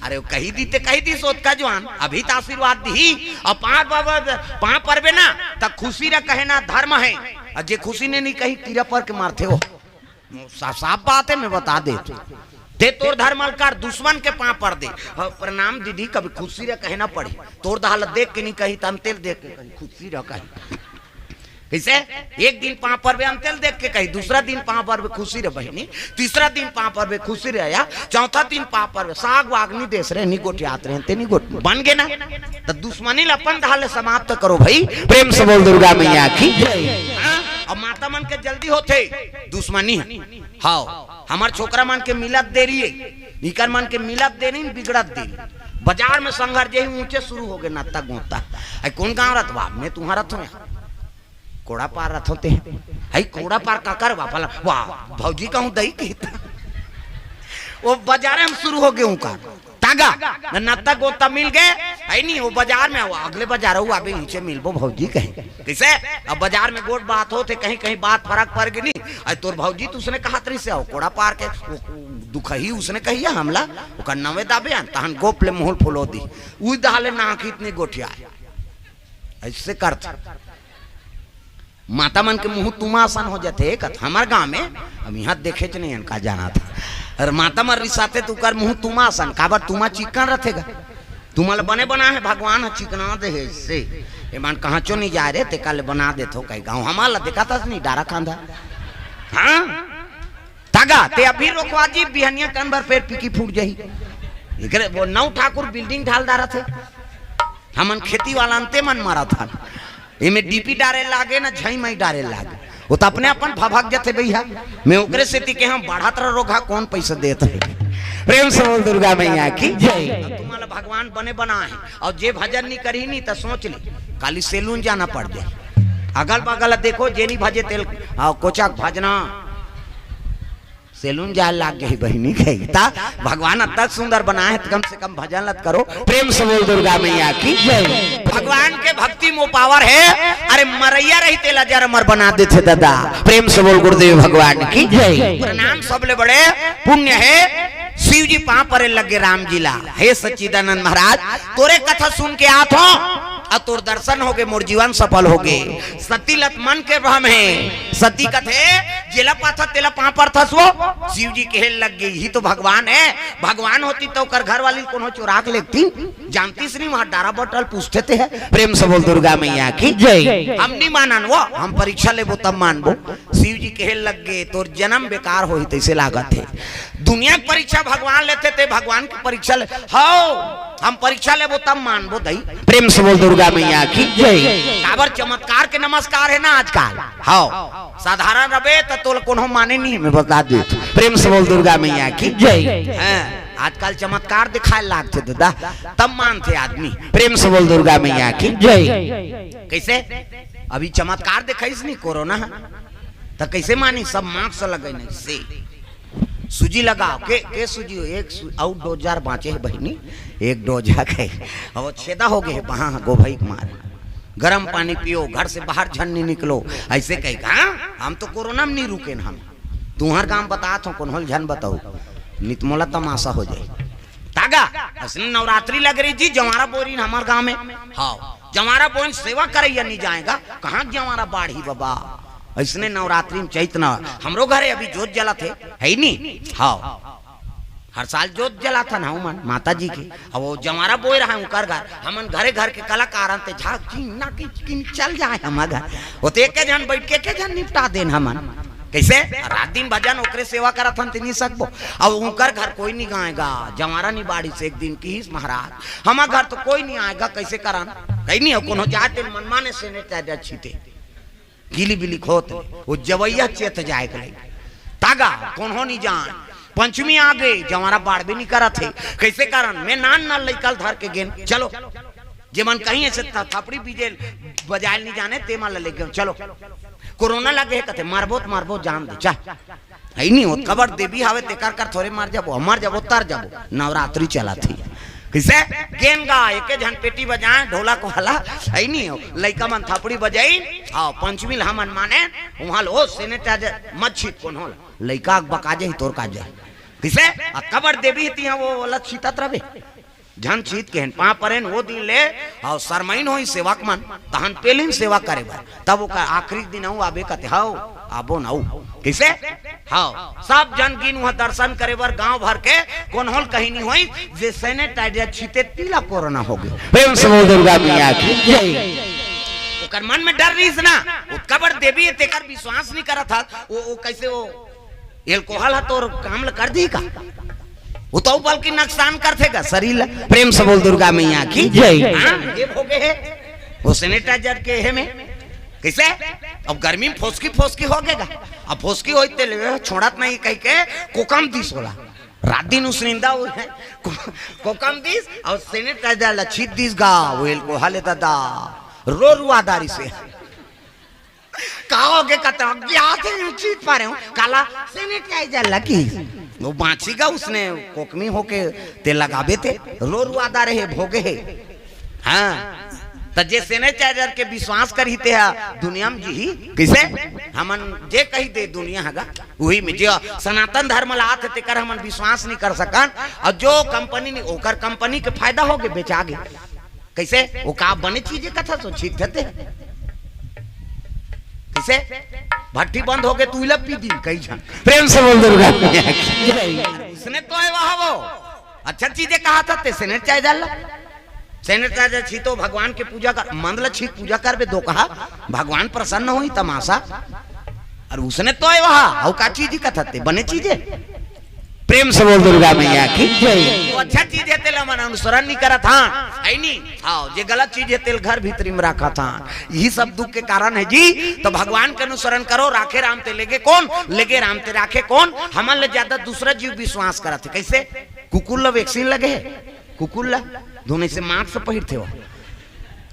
अरे, वो कही दी ते कही दी सोत का जवान, अभी त आशीर्वाद दिही, अउ पांव परबे, पांव परबे ना, त खुशी रह कहे ना धर्म है, अउ जे खुशी ने नहीं कही, कीरा पर के मारथे वो। साफ, साफ बात है, मैं बता दे। ते तोर धर्म ल कर, दुश्मन के पांव पर दे। हाँ, प्रणाम दीदी, कभी खुशी रह कहे ना पड़ी। तोर दहा ल देख के नहीं कही, त अंतेल देख के कही, खुशी रह कही। कइसे? एक दिन पांव परबे अंतेल देख के कही, दूसरा दिन पांव परबे खुशी रह बहिनी, तीसरा दिन पांव परबे खुशी रह या, चौथा दिन पांव परबे साग वाग नहीं देस रहे, नहीं गोठियात रहे, ते नहीं गोठ-, बन गे ना? त दुश्मनी ल अपन दहा ले समाप्त करो भाई। प्रेम से बोल दुर्गा मैया की। हाँ? अउ माता मन के जल्दी होथे दुश्मनी ह। हाव, हमर छोकरा मन के मिलत देरी हे, इकर मन के मिलत देरी न बिगड़त देरी। बाजार में संघर जेही ऊंचे शुरू हो गे नत्ता गोता। आई कोन गांव रथ बा? मैं तुहां रथों, कोड़ा पार रथों ते। आई कोड़ा पार काकर बा? फला, वाह, भौजी कहूं दई कहिता। वो बाजार में शुरू हो गे उनका। तागा, न नत्ता गोता मिल गे, है नहीं, वो बाजार में, वो अगले बाजार, वो अभी नीचे मिलबो भौजी कहे। कइसे? अब बाजार में गोठ बात होथे, कहीं, कहीं बात फरक पर गे नहीं। अरे तोर भौजी त उसने कहत रहिस हे, कोड़ा पार के, वो, वो दुखही उसने कही हे हमला, ओकर नवे दाबे आन, तहन गोप ले मुंह फुलो दी। उई दहा ले नाक इतनी गोठिया हे। अइसे करथे। माता मन के मुंह तुमा असन हो जाथे, कथ हमर गांव में, अब इहां देखेच नहीं हन, का जानत हन। अउ माता मन रिसाथे त ओकर मुंह तुमा असन, काबर तुमा चिक्कन रथे गा। तुमा ल बने बनाय हे भगवान ह, चिकना दे हे से। एमन कहांचो नहीं जाय रे, तेकर ले बना देथों कही गांव। हमर ल देखत हस नहीं, डारा खांधा। हाँ? तागा, ते अभी रोकवा जी, बिहनिया कन भर फेर पीकी फूट जाही। एकरे वो नौ ठाकुर building ढाल डारत हे। हमन खेती वाला अंते मन मारत हन। एमे डीपी डारे लागे ना झई मई डारे लागे। वो त अपने अपन भभक जथे भैया। मैं ओकरे सेती के हम बढ़त रह रोगहा कौन पैसा देत हे। प्रेम से बोल दुर्गा मैया की जय। अब तुम्हारा भगवान बने बना हे। अउ जे भजन नहीं करही नहीं त सोच ले, काली सैलून जाना पड़ जाय। अगल बगल देखो, जे नहीं भजे तेल, हाँ, कोचा भजना। सैलून जाय लाग गे बहिनी कही। त भगवान अतक सुंदर बनाय हे, त कम से कम भजन ल त करो। प्रेम से बोल दुर्गा मैया की जय। भगवान के भक्ति में power हे। अरे मरैया रही तेला जर अमर बना देथे दादा। प्रेम से बोल गुरुदेव भगवान की जय। प्रणाम सबले बड़े पुण्य हे। शिव जी पांव परे लगे राम जी ला, हे सच्चिदानंद महाराज, तोरे कथा सुन के आत हों, अउ तोर दर्शन हो गे, मोर जीवन सफल हो गे। सती ल त मन के भ्रम हे। सती कथे, जेला पाथस तेला पांव परथस वो। शिव जी कहे लग गे, इही तो भगवान हे। भगवान होतिस त ओकर घर वाली ल कोनो चोरा के लेगतिस। जानतिस नहीं, वहां डारा बटल पूछथे ते हे। प्रेम से बोल दुर्गा मैया की जय। हम नहीं मानन वो, हम परीक्षा लेबो तब मानबो। शिव जी कहे लग गे, तोर जनम बेकार होही तइसे लागत हे। दुनिया के परीक्षा भगवान लेथे, ते भगवान के परीक्षा ले, हव, हम परीक्षा लेबो तब मानबो दई। प्रेम से बोल दुर्गा मैया की जय। काबर चमत्कार के नमस्कार हे ना आजकल। हव, साधारण रबे त तोला कोनो माने नहीं, मैं बता दे। प्रेम से बोल दुर्गा मैया की जय। हाँ, आजकल चमत्कार दिखाय लागथे दादा, तब मानथे आदमी। प्रेम से बोल दुर्गा मैया की जय। कइसे? अभी चमत्कार देखाइस नहीं कोरोना, त कइसे मानी? सब mask लगे नहीं से। सूजी लगाव, के, के सूजी हो? एक सू-, अउ dose जार बांचे हे बहिनी, एक dose आ गे। अउ छेदा हो गे हे, बहा गोभई के मारे। गरम पानी पियो, घर से बाहर झन नहीं निकलो, अइसे कही। हाँ, हम तो कोरोना में नहीं रुकेन, हम तुहर गांव बतात हों, कोनो ल झन बताओ, नित मोला तमाशा हो जाय। तागा, अइसने नवरात्रि लग रही जी, जवारा बोरिन हमर गांव में। हव, जवारा बोरिन सेवा करइया नहीं जाय गा, कहां जवारा बाढ़ही बाबा। अइसने नवरात्रि में चैत न, हमरो घरे अभी जोत जलत हे, हे नहीं? हव, हर साल जोत जलाथन हमन माता जी के। अब वो जवारा बोय रहा उनकर घर, हमन घरे घर के कलाकार अंते झाक चिन्ना की चिकिन चल जाय हमर घर। वो तो एक झन बैठ के, एक झन निपटा देन हमन। कइसे? रात दिन भजन ओकरे सेवा करत हन, ते नहीं सकबो। अब उनकर घर कोई नहीं गाय गा, जवारा नहीं बाढ़िस एक दिन किहिस महाराज, हमर घर तो कोई नहीं आय गा, कइसे करन? कहीं नहीं हो, कोनो जाय ते मनमाने से नहीं चाहे अच्छी ते। गिली बिली खोत ले, वो जवैया चेत जाय के लगे। तागा, कोनो नहीं जाय। पंचमी आ गे, जवारा बाढ़बे नहीं करत हे। कइसे करन? मैं नान नान लइका ल धर के गेन। चलो। जेमन कहीं ऐसे थ-, थपड़ी बीजे बजायल नहीं जाने, ते मन ला लेके चलो। कोरोना लगे हे कथे, "मारबो त मारबो, जान दे, चाह।" हई नहीं होत, कबर देवी हावे, तेकर कर थोरे मर जाबो, मर जाबो, तर जाबो। नवरात्रि चलत हे। कइसे? गेन गा, एके झन पेटी बजाए, ढोलक वाला, हई नहीं हो। लइका मन थपड़ी बजाई, आओ, पंचमी ला हमन माने, उहाँ लो, ओ, sanitizer मत छीत कोनो ला। लइका अक बका जाही, तोर का जाही। कइसे? आ कबर देवी हे तिहाँ वो वाला छीतत रबे। झन छीत के हन, पाँव परेन, वो दिन ले, आओ, सरमइन होई सेवक मन, तहन पेलिन सेवा करे बर। तब ओकर आखिरी दिन अउ आबे कथे, "हव, आबो न अउ।" कइसे? हव, सब झन गिन उहाँ दर्शन करे बर गांव भर के, कोनो ल कहीं नहीं होई, जे sanitizer छीते तिला कोरोना होगे। प्रेम से बोल दुर्गा मैया की जय। ओकर मन में डर रहिस ना, ओ कबर देवी हे तेकर विश्वास नहीं करत हस, ओ, ओ कइसे ओ alcohol ह तोर काम ल कर दिही का? ओ तो बल्कि नुकसान करथे गा शरीर ल। प्रेम से बोल दुर्गा मैया की जय। हाँ, ये होगे हे। ओ sanitizer के हे में। कइसे? अब गर्मी में फोसकी फोसकी होगे गा। अब फोसकी होई ते ले छोड़त नहीं कहिके कोकम दिस ओला। रात दिन उसनिंदा होई हे। को-, कोकम दिस अउ sanitizer ला छीत दिस गा। ओ alcohol हे दादा। रो रुआ दारी से। का होगे कथे, "अज्ञात हे, छीत पारे हूँ।" काला sanitizer लगी। ओ बाँची गा, उसने कोकमी होके ते लगाबे ते, रो रुआ दारे हे, भोगे हे। हाँ, त जे sanitizer के विश्वास करही ते हा दुनिया में जीही। कइसे? हमन जे कही दे दुनिया ह गा, उही में जे सनातन धर्म ला आथे तेकर हमन विश्वास नहीं कर सकन। अउ जो कंपनी नहीं, ओकर कंपनी के फायदा होगे, बेचा गे। कइसे? ओ का बने चीज हे कथा सो छीत देथे। कइसे? भट्टी बंद होगे त उइला पी दिन कई झन। प्रेम से बोल दुर्गा मैया की। उसने तो हे वहा वो। अच्छा चीज हे कहा था ते sanitizer ला। Sanitizer छीतो भगवान के पूजा कर, मंद ला छीत पूजा करबे दो कहा, भगवान प्रसन्न होई तमाशा। अउ उसने तो हे वहा, अउ का चीज हे कथा ते, बने चीज हे। प्रेम से बोल दुर्गा मैया की जय। तो अच्छा चीज हे तेला मन अनुसरण नहीं करत हन, हे नहीं? हाँ, जे गलत चीज हे तेल घर भीतरी में रखत हन। यही सब दुख के कारण हे जी। तो भगवान के अनुसरण करो, राखे राम ते लेगे कोन, लेगे राम ते राखे कोन। हमन ले ज्यादा दूसरा जीव विश्वास करत हे। कइसे? कुकुर ला vaccine लगे हे, कुकुर ला धुन से mask पहिरथे हो।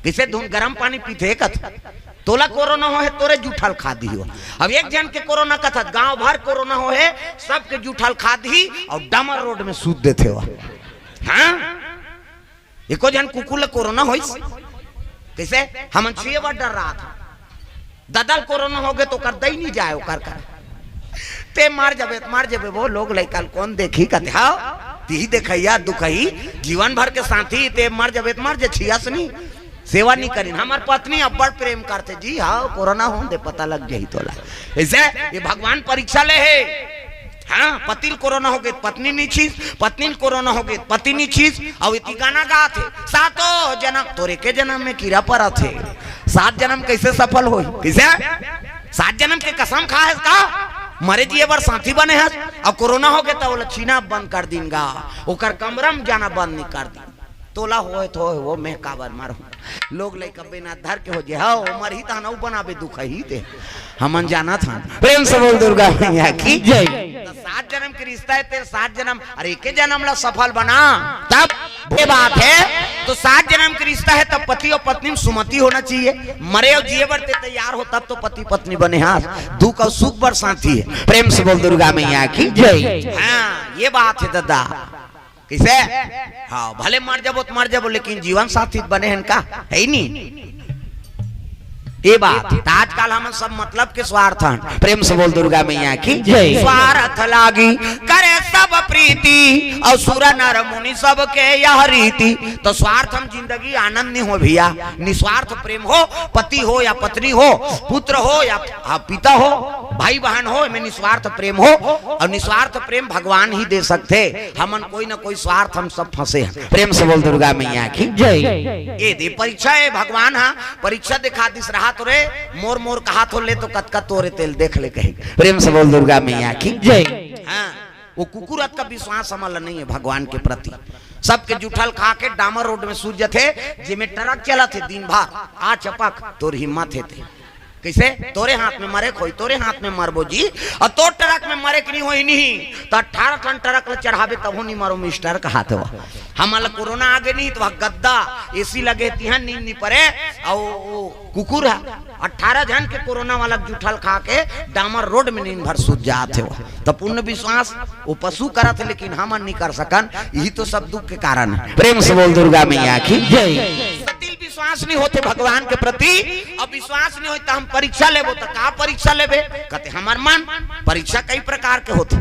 कइसे धुन गरम पानी पीथे कथ तोला कोरोना होहे, तोरे जूठा ल खा दिही हो। अब एक झन के कोरोना कथस, गांव भर कोरोना होहे, सबके जूठा ल खा दिही अउ डामर रोड में सूत देथे हो। हाँ, एको झन कुकुर ल कोरोना होइस, कइसे? हमन छीये बर डर्राथन। ददा ल कोरोना होगे त ओकर दई नहीं जाय, ओकर कर। ते मर जबे त मर जबे, वो लोग लइका ल कोन देखही कथे, हव? तिही देखइया दुखही, जीवन भर के साथी, ते मर जबे त मर जे, छियस नहीं। सेवा नहीं करिन। हमर पत्नी अब्बड़ प्रेम करथे जी। हाँ, कोरोना होन दे, पता लग जाही तोला। अइसे ये भगवान परीक्षा ले हे। हाँ, पति ल कोरोना होगे त पत्नी नहीं छीस, पत्नी ल कोरोना होगे त पति नहीं छीस। अउ एती गाना गाथे, सातों जनम, तोर एके जनम में कीरा परत हे। सात जनम कइसे सफल होही? कइसे? सात जनम के कसम खा हस का? मरे जिए बर साथी बने हस, अउ कोरोना होगे त ओला छीना बंद कर दिन गा, ओकर कमरा में जाना बंद नहीं कर दिन। तोला होय तो होय, वो मैं काबर मरहूं? लोग लइका बेना धर के हो जे, हव, मरही तहन अउ बनाबे दुखही ते। हमन जानत हन। प्रेम से बोल दुर्गा मैया की जय। त सात जनम के रिश्ता हे ते सात जनम, अरे एके जनम ला सफल बना, तब ये बात हे। तो सात जनम के रिश्ता हे तब पति अउ पत्नी में सुमति होना चाहिए। मरे अउ जिए बर ते तैयार हो तब तो पति पत्नी बने हस। दुख अउ सुख बर साथी हे। प्रेम से बोल दुर्गा मैया की जय। हाँ, ये बात हे ददा। कइसे? हाँ, भले मर जबो त मर जबो, लेकिन जीवन साथी त बने हन का? हे नहीं? ये बात। त आजकल हमन सब मतलब के स्वार्थ हन। प्रेम से बोल दुर्गा मैया की जय। स्वार्थ लागी करे सब प्रीति, अउ सुर नर मुनि सबके यह रीति। तो स्वार्थ में जिंदगी आनंद नहीं हो भैया। निस्वार्थ प्रेम हो, पति हो या पत्नी हो, पुत्र हो या, हाँ, पिता हो, भाई बहन हो, एमे निस्वार्थ प्रेम हो। अउ निस्वार्थ प्रेम भगवान ही दे सकथे। हमन कोई ना कोई स्वार्थ हम सब फंसे हन। प्रेम से बोल दुर्गा मैया की जय। ये दे परीक्षा हे, भगवान हा परीक्षा देखा दिस रहा तो रे, मोर मोर कहा थो ले तो कतका तोरे तेल देख ले कही। प्रेम से बोल दुर्गा मैया की जय। हाँ, वो कुकुर अतका विश्वास हमन ला नहीं हे भगवान के प्रति। सबके जूठा ल खा के डामर रोड में सूत जथे, जेमे ट्रक चलत हे दिन भर, आ चपक तोर हिम्मत हे ते। कइसे? तोरे हाथ में मरे के होई, तोरे हाथ में मरबो जी। अउ तोर ट्रक में मरे के नहीं होई नहीं, त अठारह ठन ट्रक ल चढ़ाबे तभो नहीं मरो मिस्टर, कहाथे हो। हमन ला कोरोना आगे नहीं तो वह गद्दा एसी लगे तिहां नींद नहीं परे। अउ वो कुकुर है, अठारह झन के कोरोना वाला जूठल खा के डामर रोड में नींद भर सूत जात हे। वो तो पूर्ण विश्वास वो पशु करत हे, लेकिन हमन नहीं कर सकन। यही तो सब दुख के कारण है। प्रेम से बोल दुर्गा मैया की जय। सतिल विश्वास नहीं होते भगवान के प्रति। अब विश्वास नहीं होता, हम परीक्षा लेबो तो का परीक्षा लेबे? कहते हमर मन। परीक्षा कई प्रकार के होते,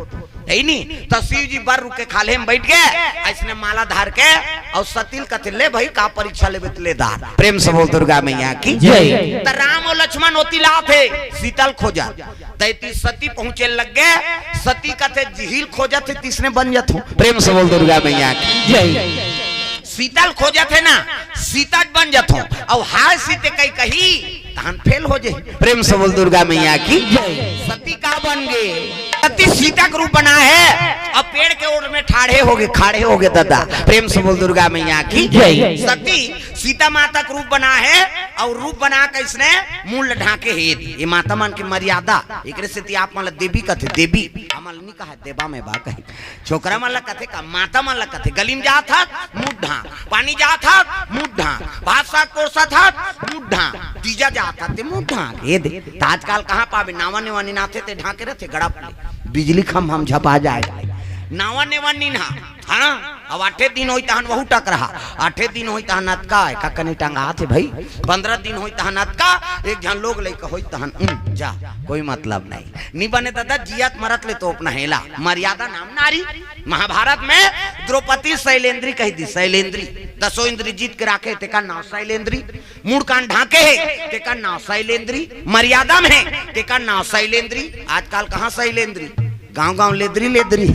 है नी? तो शिव जी बर रुख के खाल्हे में बैठ गए, ऐसने माला धार के, अउ सतिल कथे, "ले भाई, का परीक्षा लेबे त ले धार।" प्रेम से बोल दुर्गा मैया की जय। त राम अउ लक्ष्मण ओती लात हे, सीता ल खोजत। त एती सती पहुंचे लग गए, सती कथे, "जिही ल खोजत हे, तिसने बन जथों।" प्रेम से बोल दुर्गा मैया की जय। सीता ल खोजत हे ना, सीता बन जथों। अउ हाय सीते कई कही, तहन फेल हो जे। प्रेम से बोल दुर्गा मैया की जय। सती का बन गे? सती सीता के रूप बना हे, अब पेड़ के ओर में ठाढ़े होगे, खाड़े होगे दादा। प्रेम से बोल दुर्गा मैया की जय। सती सीता माता के रूप बना हे, अउ रूप बना के इसने मुंह ल ढांके हे। ये माता मन के मर्यादा, एकरे सेती आप मन ल देवी कथे, देवी। हमन ल नी कहा देवा में बा कही। छोकरा मन ला कथे का, माता मन ला कथे, गली में जात हत, मुंह ढांक, पानी जात हत, मुंह ढांक, भात साग परोसत हत, मुंह ढांक, तीजा जात हत, ते मुंह ढांक, ये दे। त आजकल कहाँ पाबे, नावा नेवा निनाथे ते ढांके रहथे, गड़प ले, बिजली खम हम झपा जाए, नावा नेवा निना, हाँ, अब आठे दिन होई तहन वहू टकरहा, आठे दिन होई तहन अतका, का कनी टंगाथे भाई, पंद्रह दिन होई तहन अतका, एक झन लोग लइका होई तहन, उम, जा, कोई मतलब नहीं। नी बने दादा, जियत मरत ले तो अपना हेला। मर्यादा नाम नारी। महाभारत में द्रौपदी शैलेंद्री कही दी, शैलेंद्री। दसों इंद्री जीत के राखे, तेकर नाव शैलेंद्री। मुड़ कान ढांके हे, तेकर नाव शैलेंद्री। मर्यादा में हे, तेकर नाव शैलेंद्री। आजकल कहाँ शैलेंद्री? गांव गांव लेदरी लेदरी।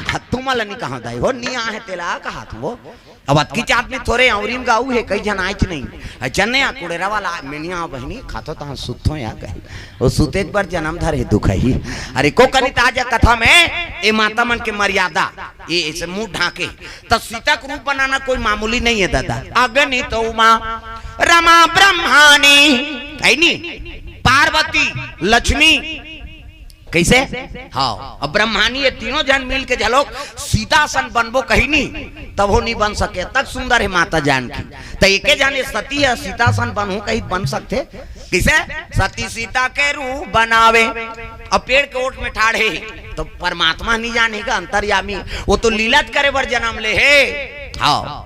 हा, तुमन ला नी कहा दाई हो, नी आहे तेला कहा तू हो। अब अतकीच आदमी थोरे अंवरी म गाऊ हे, कई झन आइच नहीं। अ, चन्ने आ कुड़ेरा वाला, मैं नहीं आव बहिनी, खाथो तहाँ सुतथो या कही। वो सुतेच बर जनम धरे दुख ही। अरे को कनी ताजा कथा में, ए माता मन के मर्यादा, ये ऐसे मुंह ढांके। त सीता के रूप बनाना कोई मामूली नहीं है दादा। अगणित उमा रमा ब्रह्मानी, है नी? पार्वती, लक्ष्मी, कैसे? हाँ, अब ब्रह्मानी ये तीनों झन मिल के झलोक सीता असन बनबो कही नी, तब हो नी बन सके, तक सुंदर हे माता जानकी। त एके झन ये सती हे, सीता असन बनहूं कही बन सकथे? कैसे? सती सीता के रूप बनावे, अब पेड़ के ओट में ठाढ़े हे, तो परमात्मा नी जाने का अंतर्यामी, वो तो लीला करे बर जनम ले हे। हाँ,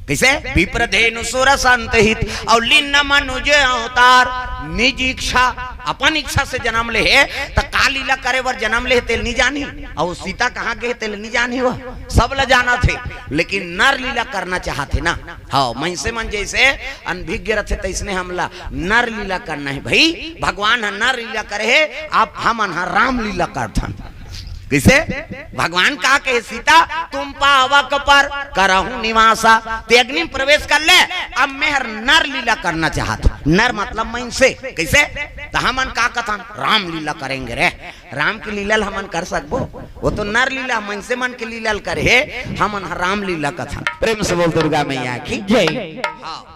कैसे? विप्र धेनु सुर संत हित अउ लीन मनुज अवतार। निज इच्छा, अपन इच्छा से जनम ले हे, त का लीला करे बर जनम ले हे, तेल नी जानी। अउ सीता कहाँ गे हे, तेल नी जानी। वो सब ला जानथे, लेकिन नर लीला करना चाहथे ना। हाँ, मनसे मन जैसे अनभिज्ञ रथे, तैसने हमला नर लीला करना हे भाई। भगवान ह नर लीला करे हे, आप हमन ह राम लीला करथन। कैसे? भगवान का कहे, सीता तुम पावक पर करहु निवासा, ते अग्नि में प्रवेश कर ले, अब मैं हर नर लीला करना चाहत हूँ। नर मतलब मनसे। कैसे? त हमन का कथन, राम लीला करेंगे रे। राम की लीला ल हमन कर सकबो? वो तो नर लीला, मनसे मन के लीला ल करे हे, हमन ह राम लीला कथन। प्रेम से बोल दुर्गा मैया की जय। हाँ।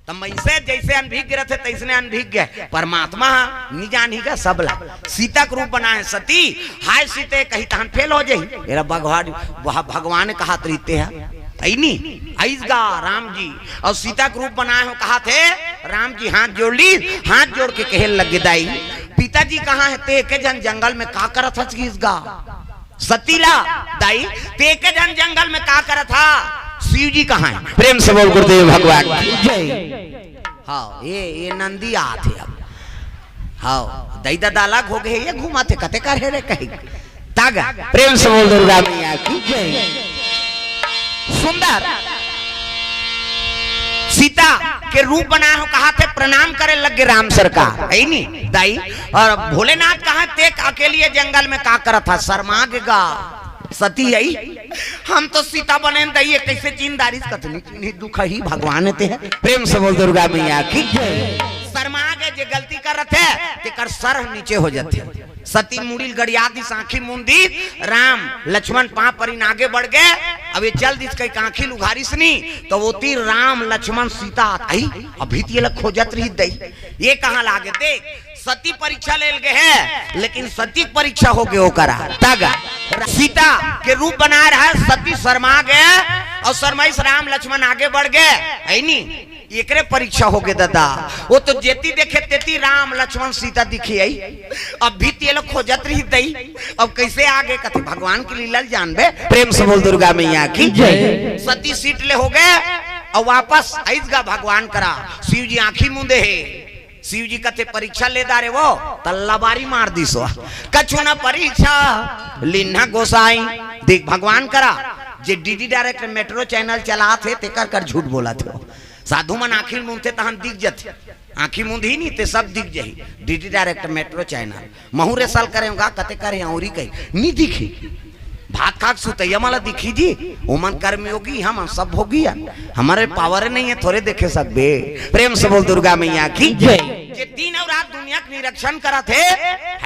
त मनसे जैसे अनभिज्ञ रथे, तैसने अनभिज्ञ हे। परमात्मा ह नी जानही का सबला। सीता के रूप बनाए सती, हाय सीते कही तहन फेल हो जाही। एला भगवान, वह भगवान कहत रहिथे ह। अइनी, अइस गा राम जी, अउ सीता के रूप बनाए हो कहत हे, राम जी हाथ जोड़ ली, हाथ जोड़ के कहे लगे, दाई, पिताजी कहाँ हे? ते एके झन जंगल में का करत हस गिस गा? सती ला, दाई, ते एके झन जंगल में का करत हा? शिव जी कहाँ हे? प्रेम से बोल गुरुदेव भगवान की जय। हाँ, ये, ये नंदी आत हे अब। हाँ, दई ददा अलग हो गए, ये घुमाथे, कते कर हे रे कही। तागा, प्रेम से बोल दुर्गा मैया की जय। सुंदर सीता के रूप बनाए हो कहत हे, प्रणाम करे लग गे राम सरकार, है नी दाई? अउ भोलेनाथ कहाँ हे, ते अकेली ये जंगल में का करत हा? शर्मा गे गा। सती आई, हम तो सीता बने दाई, ये कैसे चिन्ह डारिस? कथनी चिन्ही दुख ही भगवान ते हे। प्रेम से बोल दुर्गा मैया की जय। शर्मा गे, जे गलती करत हे, तेकर सर नीचे हो जाथे। सती मुड़ी ल गड़िया दिस, आँखी मूंद दिस, राम लक्ष्मण पाँव परिन आगे बढ़ गे। अब ये चल दिस कहिके आँखी ल उघारिस नी, त ओती राम लक्ष्मण सीता आत, आई, अभी त ये ला खोजत रही दई, ये कहाँ लागे? देख, सती परीक्षा ले गे हे, लेकिन सती के परीक्षा हो गे ओकरा। तग सीता के रूप बनाए रहा, सती शर्मा गे। अउ शर्माइस राम लक्ष्मण आगे बढ़ गए, है नी? एकरे परीक्षा हो गे दादा। वो तो जेती देखे तेती राम लक्ष्मण सीता दिखे आई। अब भी तेल खोजत रही दई, अब कैसे आगे? कथे भगवान की लीला ल जानबे। प्रेम से बोल दुर्गा मैया की जय। सती सीट ले हो गए, अउ वापस आइस गा भगवान करा। शिव जी आंखी मूंदे हे। शिव जी कथे परीक्षा ले दारे वो, त लबारी मार दिस वो। कछु न परीक्षा लिन्हा गोसाई। देख भगवान करा, जे डीडी डायरेक्ट मेट्रो चैनल चलात हे, तेकर कर झूठ बोलत हे। साधु मन आंखी मूंदथे तहन दिख जथे, आंखी मूंदही नी ते सब दिख जही। डीडी डायरेक्ट मेट्रो चैनल महू रे साल करे होगा, कते करे औरी कही नी दिखी। भात खाक सुतैया मला दिखी जी, ओमन कर्मयोगी, हम सब भोगी हन। हमारे पावर नहीं है, थोरे देखे सकबे। प्रेम से बोल दुर्गा मैया की जय। जे दिन अउ रात दुनिया के निरीक्षण करत हे,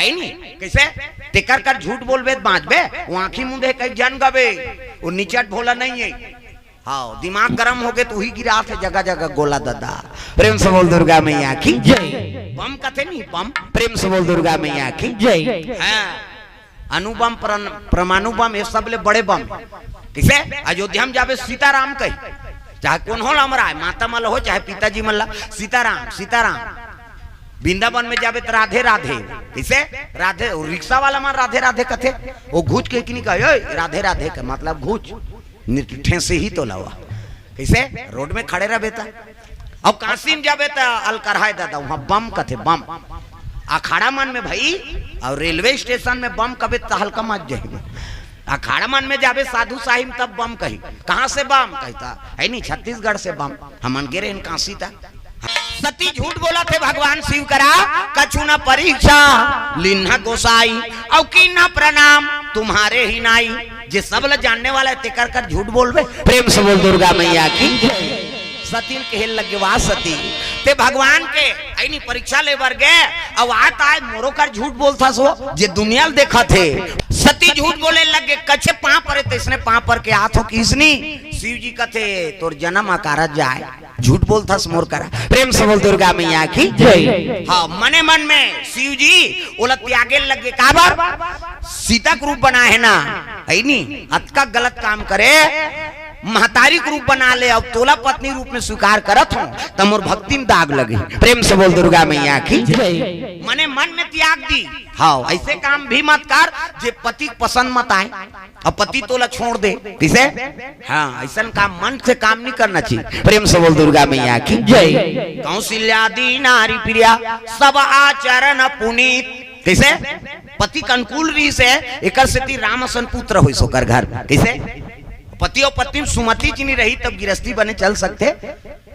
है नी? कैसे? तेकर कर झूठ बोलबे त बांचबे, वो आंखी मूंदे कई जन गबे, वो निचट भोला नहीं है। हाँ, दिमाग गरम हो गे त उही गिरात हे जगह जगह गोला दादा। प्रेम से बोल दुर्गा मैया की जय। बम कथे नी, बम। प्रेम से बोल दुर्गा मैया की जय। हाँ। अणु बम, परन-, परमाणु बम, ये सब ले बड़े बम। किसे? अयोध्या में जाबे सीताराम कही, चाहे कोनो ल अमराय, माता मन ल हो, चाहे पिताजी मन ल, सीताराम, सीताराम। वृंदावन में जाबे त राधे राधे। किसे? राधे। वो रिक्शा वाला मन राधे राधे कथे, वो घूच के कि नी कहे, "ओए, राधे राधे" के मतलब घूच, निठेंसे ही तो लावा। कैसे? रोड में खड़े रहबे त। अब काशी में जाबे त अलकरहाय दादा, वहाँ बम कथे, बम। अखाड़ा मन में भाई, अउ रेलवे स्टेशन में बम कबे त हल्का मत जाही। अखाड़ा मन में जाबे साधु साहिब तब बम कही। कहाँ से बम? कही त, है नी, छत्तीसगढ़ से बम। हमन गे रहेन काशी त। सती झूठ बोलत हे भगवान शिव करा, कछु न परीक्षा लिन्हा गोसाई, अउ कीन्हा प्रणाम तुम्हारे ही नाई। जे सब ल जानने वाला हे, तेकर कर झूठ बोलबे। प्रेम से बोल दुर्गा मैया की। सती ल कहे लगे, "वाह सती, ते भगवान के अइनी परीक्षा ले बर गे, अउ आत आय मोरो कर झूठ बोलथस वो, जे दुनिया ल देखत हे।" सती झूठ बोले लगे, "कइसे पाँव परे, तइसने पाँव पर के आत हों किसनी?" शिव जी कथे, "तोर जनम अकारथ जाय।" झूठ बोलथस मोर करा। प्रेम से बोल दुर्गा मैया की जय। हाँ, मने मन में शिव जी ओला त्यागे लगे। काबर? सीता के रूप बनाए हे ना, है नी? अतका गलत काम करे, महतारी के रूप बना ले, अब तोला पत्नी रूप में स्वीकार करत हों, त मोर भक्ति में दाग लगे। प्रेम से बोल दुर्गा मैया की जय। मने मन में त्याग दी। हाँ, ऐसे काम भी मत कर, जे पति के पसंद मत आए। अब पति तोला छोड़ दे, किसे? हाँ, ऐसन काम मन से काम नहीं करना चाहिए। प्रेम से बोल दुर्गा मैया की जय। कौशल्या दी नारी प्रिया, सब आचरण पुनीत। किसे? पति के अनुकूल रहिस हे, एकर सेती राम असन पुत्र होइस ओकर घर। किसे? पति अउ पत्नी में सुमति जी नहीं रही, तब गिरस्ती बने चल सकथे।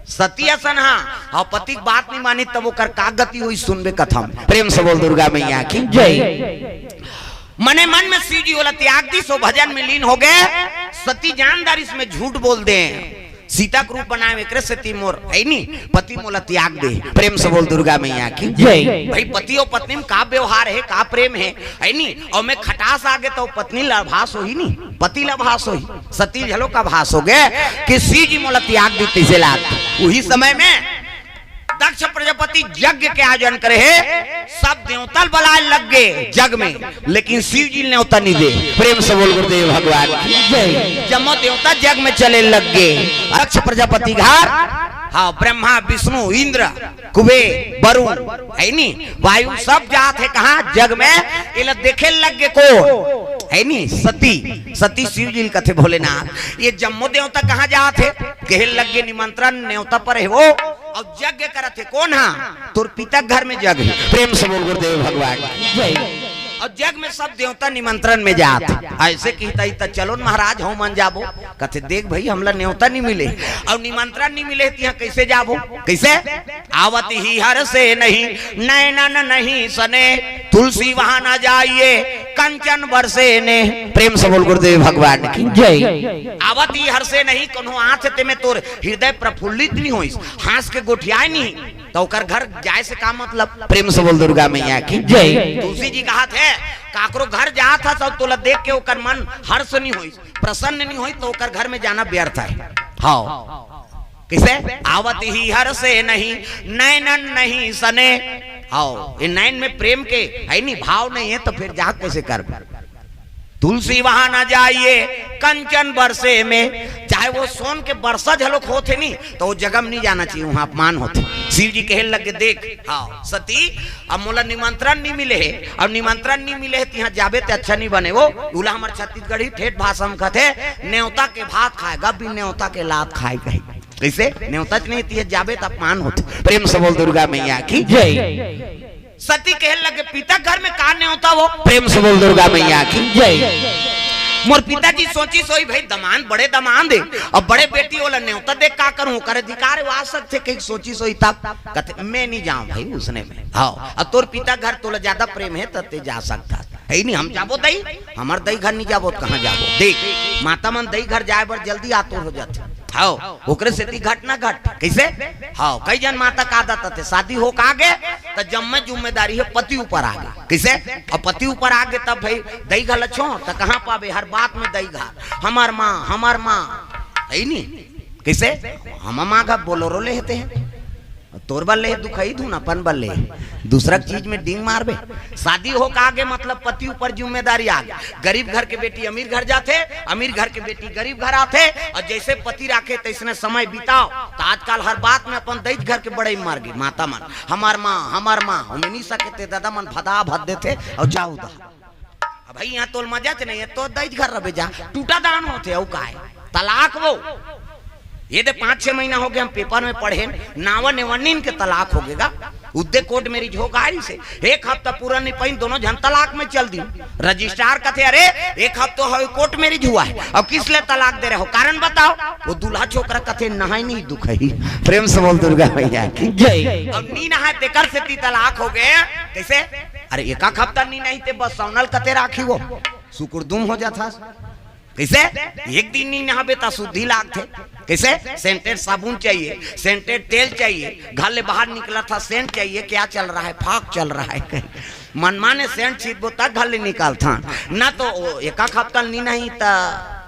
सती असन हा, अउ पति के बात नहीं मानी, तब ओकर का गति होइस, सुनबे कथा में। प्रेम से बोल दुर्गा मैया की जय। मने मन में शिव जी ओला त्याग दिस, ओ भजन में लीन हो गे। सती जान डारिस मैं झूठ बोल देंव, सीता के रूप बनाएंव, एकरे सेती मोर, है नी, पति मोला त्याग दे। प्रेम से बोल दुर्गा मैया की जय। भाई, पति अउ पत्नी में का व्यवहार हे, का प्रेम हे, है नी? अउ मैं खटास आ गे त पत्नी ल आभास होही नी, पति ल आभास होही। सती ल घलो का आभास हो गे कि शिव जी मोला त्याग दिस, तइसे लागथे। उही समय में दक्ष प्रजापति यज्ञ के आयोजन करे हे, सब देवता ल बलाए लग गे जग में, लेकिन शिव जी ल नेवता नहीं दे। प्रेम से बोल गुरुदेव भगवान की जय। जम्मो देवता जग में चले लग गे। दक्ष प्रजापति घर, हाँ, ब्रह्मा, विष्णु, इंद्र, कुबेर, वरुण, है नी, वायु, सब जात हे कहाँ? जग में। एला देखे लग गे कोन? है नी, सती। सती शिव जी ल कथे भोलेनाथ। ये जम्मो देवता कहाँ जात हे? कहे लग गे निमंत्रण, नेवता परे हे वो। अउ यज्ञ करत हे कोन हा? तोर पिता घर में जग हे। प्रेम से बोल गुरुदेव भगवान की जय। अउ जग में सब देवता निमंत्रण में जात हे। अइसे कहिथे त चलो न महाराज, हमन जाबो। कथे, "देख भाई, हमला नेवता नहीं मिले अउ निमंत्रण नहीं मिले, तिहाँ कइसे जाबो?" कइसे? "आवत ही हर्षे नहीं, नैनन नहीं सने, तुलसी वहां न जाइए, कंचन बरसे नेह।" प्रेम से बोल गुरुदेव भगवान की जय। आवत ही हर्षे नहीं, कोनो आत हे तेमे तोर हृदय प्रफुल्लित नहीं होइस, हंस के गोठियाए नहीं, त ओकर घर जाए से का मतलब? प्रेम से बोल दुर्गा मैया की जय। तुलसी जी कहत हे, काकरो घर जात हस अउ तोला देख के ओकर मन हर्ष नहीं होइस, प्रसन्न नहीं होइस, त ओकर घर में जाना व्यर्थ हे। हाँ, कइसे? "आवत ही हर्षे नहीं, नैनन नहीं सने।" हाँ, ये नैन में प्रेम के है नहीं, भाव नहीं हे, त फिर जाके कइसे करबे? तुलसी वहां ना जाइए, कंचन बरसे में। चाहे वो सोन के बरसा झलोक होथे नी, तो वो जगह में नहीं जाना चाहिए, वहां अपमान होथे। शिव जी कहे लगे, देख, हाँ सती, अब मोला निमंत्रण नहीं मिले हे, अब निमंत्रण नहीं मिले हे, तिहां जाबे ते अच्छा नहीं बने। वो उला हमर छत्तीसगढ़ी ठेठ भाषा में कहथे, नेवता के भात खाएगा, बिन नेवता के लात खाए कही। कैसे? नेवता च नहीं, तिहां जाबे त अपमान होथे। प्रेम से बोल दुर्गा मैया की। जय। सती कहे लगे, पिता घर में का नेवता वो? प्रेम से बोल दुर्गा मैया की। जय। मोर पिताजी सोची सोई भाई, दमांद, बड़े दमांद हे, अब बड़े बेटी वाला नेवता देख का करूं, ओकर अधिकार हे, वो आ सकथे, कहीं सोची सोई तब। कहते, मैं नहीं जाऊं भाई उसने में। हाँ, अब तोर पिता घर तोला ज्यादा प्रेम हे, तब ते जा सकता है ही नहीं। हम जाबो दई, हमर दई घर नहीं जाबो, त कहां जाबो? देख, माता मन दई घर जाए बर जल्दी आतुर हो जाथे। हाँ, ओकरे सेती घट ना घट। कैसे? हाँ, कई जन माता का आदत हे, शादी हो का आगे, त जम्मे जिम्मेदारी हे पति ऊपर आगे। कैसे? अब पति ऊपर आगे, तब भाई दई घर ल छोड़, त कहां पाबे? हर बात में दई घर, हमर माँ, हमर माँ, हे नहीं? कैसे? हमर माँ घर बोलोरो लेहते हैं, तोर बर ले दुखई धुन अपन बर ले, दूसरा चीज में डींग मारबे। शादी हो का आगे, मतलब पति ऊपर जिम्मेदारी आगे। गरीब घर के बेटी अमीर घर जाथे, अमीर घर के बेटी गरीब घर आथे, और जैसे पति राखे तैसने समय बिताओ। त आजकल हर बात में अपन दई घर के बड़ई मार गे माता मन, हमर माँ, हमर माँ, ओमे नहीं सके ते दादा मन भदा भद देथे और जाऊ दा। अब भाई, यहाँ तोल मजा च नहीं हे, तो दई घर रबे जा, टूटा दान होथे, अउ काय? तलाक वो। ये दे पाँच छह महीना हो गया, हम पेपर में पढ़े, नावा नेवन्नीन के तलाक हो गेगा। उद्दे कोर्ट मैरिज हो गा से एक हफ्ता पूरा नहीं पाइन, दोनों झन तलाक में चल दी। रजिस्ट्रार कथे, अरे, एक हफ्ता हो कोर्ट मैरिज हुआ है, अब किस लिए तलाक दे रहे हो, कारण बताओ। वो दूल्हा छोकरा कथे, नहाई नहीं दुख ही। प्रेम से बोल दुर्गा मैया की। जय। अब नी नहाए तेकर सेती तलाक हो गए। कैसे? अरे, एक हफ्ता नी नहाई ते बस सौनल कते राखी वो, सुकुरदुम हो जाथा। कैसे? एक दिन नहीं नहाबे ता शुद्धि लागथे। कैसे? सेंटेड साबुन चाहिए, सेंटेड तेल चाहिए, घर ले बाहर निकला था सेंट चाहिए, क्या चल रहा है? फाक चल रहा है। मनमाने सेंट छीटबो त घर ले निकालथन, ना तो वो एक हफ्ता नहीं नहीं त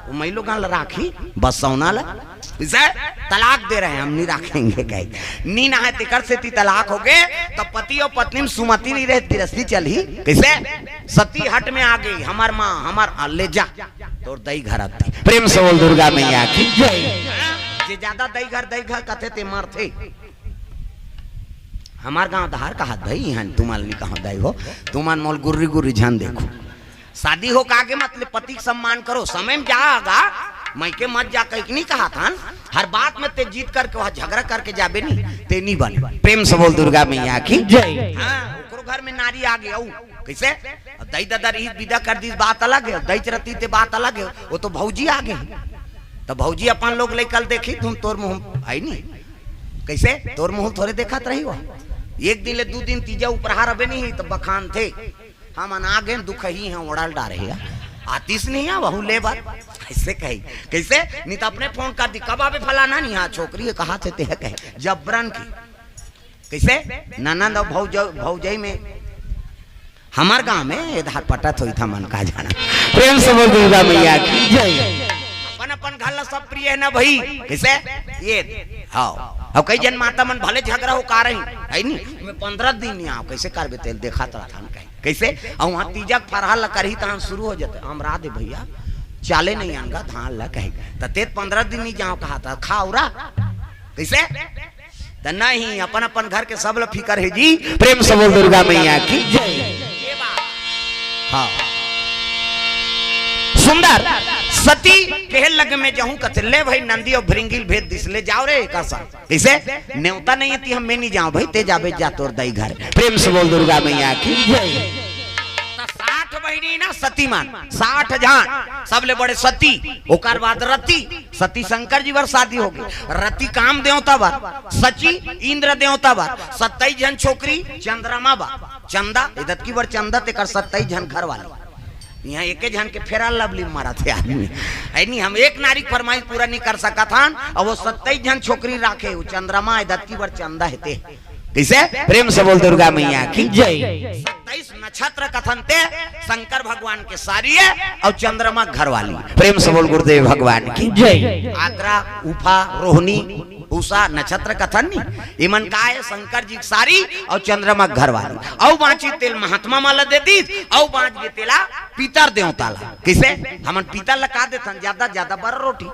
वो मई लोगन ला राखी बस सौना ला। इसे तलाक दे रहे हैं, हम नहीं रखेंगे कहे। नी नहाए तेकर सेती तलाक हो गए, तो पति और पत्नी में सुमति नहीं रहे, तिरस्ती चल ही। कैसे? सती हट में आ गई, हमार माँ, हमार, आ, ले जा, तोर दई घर आती। प्रेम से बोल दुर्गा मैया की। जय। जे ज्यादा दई घर, दई घर कथे ते मरथे। हमार गांव धार कहात भाई, यहाँ तुमन नहीं कहा दई हो, तुमन मोल गुर्री गुर्री झन देखो। शादी हो का आगे मतलब पति के सम्मान करो, समय में जागा, मइके मत जा कहिके नहीं कहाथन। हर बात में ते जीत करके वहाँ झगड़ा करके जाबे नहीं, ते नहीं बने। प्रेम से बोल दुर्गा मैया की। जय। हाँ, ओकरो घर में नारी आ गई, अउ कैसे? अब दई ददा रही, विदा कर दी, बात अलग है, दई रती ते बात अलग है, वो तो भौजी आ गई। तो भौजी अपन लोग ले कल देखी, तुम तोर मुंह आई नहीं, कैसे? तोर मुंह थोड़े देखत रही हो। एक दिन ले दू दिन तीजा उपराहा रबे नहीं, तो बखान थे, हमन आ गए, दुखही हैं, ओढ़ल डारे हैं। आतिस नहीं है, वहू ले बात। कैसे कही? कैसे? नहीं तो अपने फोन कर दी, कब आबे फलाना नहीं, हाँ, छोकरी है, कहा थे, ते है कहे, जबरन की। कैसे? ननद और भौज-, भौजई में, हमार गांव में ये धार पटत होई था मन का जाना। प्रेम से बोल दुर्गा मैया की। जय। अपन अपन घर ला सब प्रिय है ना भाई, कैसे? ये, हाँ। अब कई जन माता मन भले झगड़ा हो का रही, है नहीं? मैं पंद्रह दिन नहीं आओ, कैसे करबे तेल देखा तो था कहीं। कैसे? और वहाँ तीजा के फरहा ला करही तहां शुरू हो जाते, हम राधे भैया, चाले नहीं आनगा धान ला कहे। त ते पंद्रह दिन नहीं जाओ कहा था, खाओ रा। कैसे? त नहीं, अपन अपन घर के सब ला फिकर है जी। प्रेम से बोल दुर्गा मैया की। जय। हाँ। सुंदर सती कहे लगे, मैं जाऊं कथे, ले भाई नंदी और भृंगिल भेद दिस, ले जाओ रे एकर संग। कैसे? नेवता नहीं है ती हम मैं नहीं जाऊं भाई, ते जाबे जा तोर दई घर। प्रेम से बोल दुर्गा मैया की। जय। त साठ बहिनी ना सती मान, साठ जान, सबले बड़े सती, ओकर बाद रति, सती शंकर जी बर शादी हो गई, रति काम देवता बर, सची इंद्र देवता बर, सत्ताईस झन छोकरी चंद्रमा बर, चंदा, इदत की बर चंदा तेकर सत्ताईस झन घर वाली। यहाँ एके झन के फेरा लवली मारा थे आदमी। है नहीं, हम एक नारी के फरमाइश पूरा नहीं कर सकत हन, और वो सत्ताईस झन छोकरी राखे, वो चंद्रमा है, धरती पर चंदा है ते। कैसे? प्रेम से बोल दुर्गा मैया की। जय। सत्ताईस नक्षत्र कथन ते शंकर भगवान के सारी है और चंद्रमा घर वाली। प्रेम से बोल गुरुदेव भगवान की। जय। आद्रा, उफा, रोहिणी, पूसा नक्षत्र कथन नी, एमन का हे? शंकर जी के सारी अउ चंद्रमा के घरवाली। अउ बांचिस तेला महात्मा मन ला दे दिस, अउ बांच गे तेला पितर देवता ला। कइसे? हमन पितर ला का देथन? जादा जादा बड़ रोटी,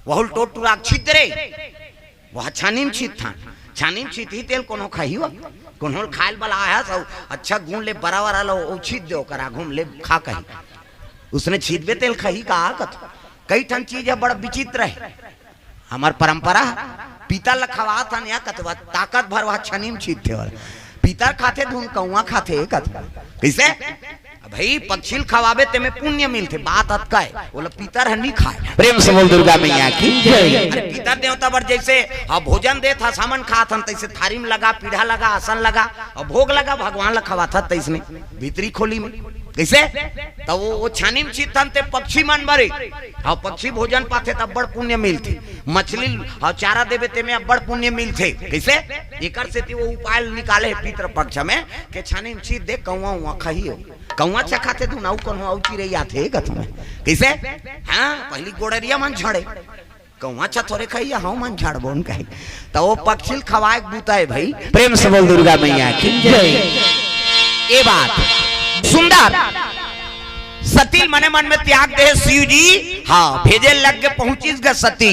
वहू ल टोट टुरा के छीत दे रे। वह छानी म छीतथन, छानी म छीतही तेला कोनो खाही हो, कोनो ल खाय ल बलाय हस, अउ अच्छा गुण ले बरा वरा लो, ओ छीत दे ओकर आघू म, ले खा कही। उसने छीतबे तेला खाही का कथों। कई ठन चीज ह बड़ विचित्र हे। हमर परंपरा ह, पितर ल खवाथन या कथों, ताकत भर वह छानी म छीतथे वाला। पितर खाथे धुन कौआ खाथे कथों। कइसे? अब भाई, पक्षी ल खवाबे तेमे पुण्य मिलथे, बात अतका हे, ओला पितर ह नी खाय। प्रेम से बोल दुर्गा मैया की जय। अरे पितर देवता बर जइसे, हाँ, भोजन देत हस, हमन खात हन, तइसे थारी म लगा, पीढ़ा लगा, आसन लगा, अउ भोग लगा, भगवान ल खवाथस तइसने भीतरी खोली में। कइसे? त वो, वो छानी म छीतथन ते पक्षी मन बरे। हाँ, पक्षी भोजन पाथे त बड़ पुण्य मिलथे। मछली ल, हाँ, चारा देबे तेमे अब्बड़ पुण्य मिलथे। कइसे? एकर सेती वो उपाय ल निकाले हे पितृ पक्ष में, के छानी म छीत दे, कौआ उआ खाही हो। कौआ अच्छा खाथे धुन, अउ कोनो अउ चिरई आथे कथों। कइसे? हाँ, पहिली गोड़रिया मन झड़े, कौआ अच्छा थोरे खाही, हमन झड़बोन कही। त वो पक्षी ल खवाय के बूता हे भाई। प्रेम से बोल दुर्गा मैया की जय। ए बात सुंदर। सती ल मने मन में त्याग दे हे शिव जी। हाँ, भेजे लग गे, पहुंचिस गे सती।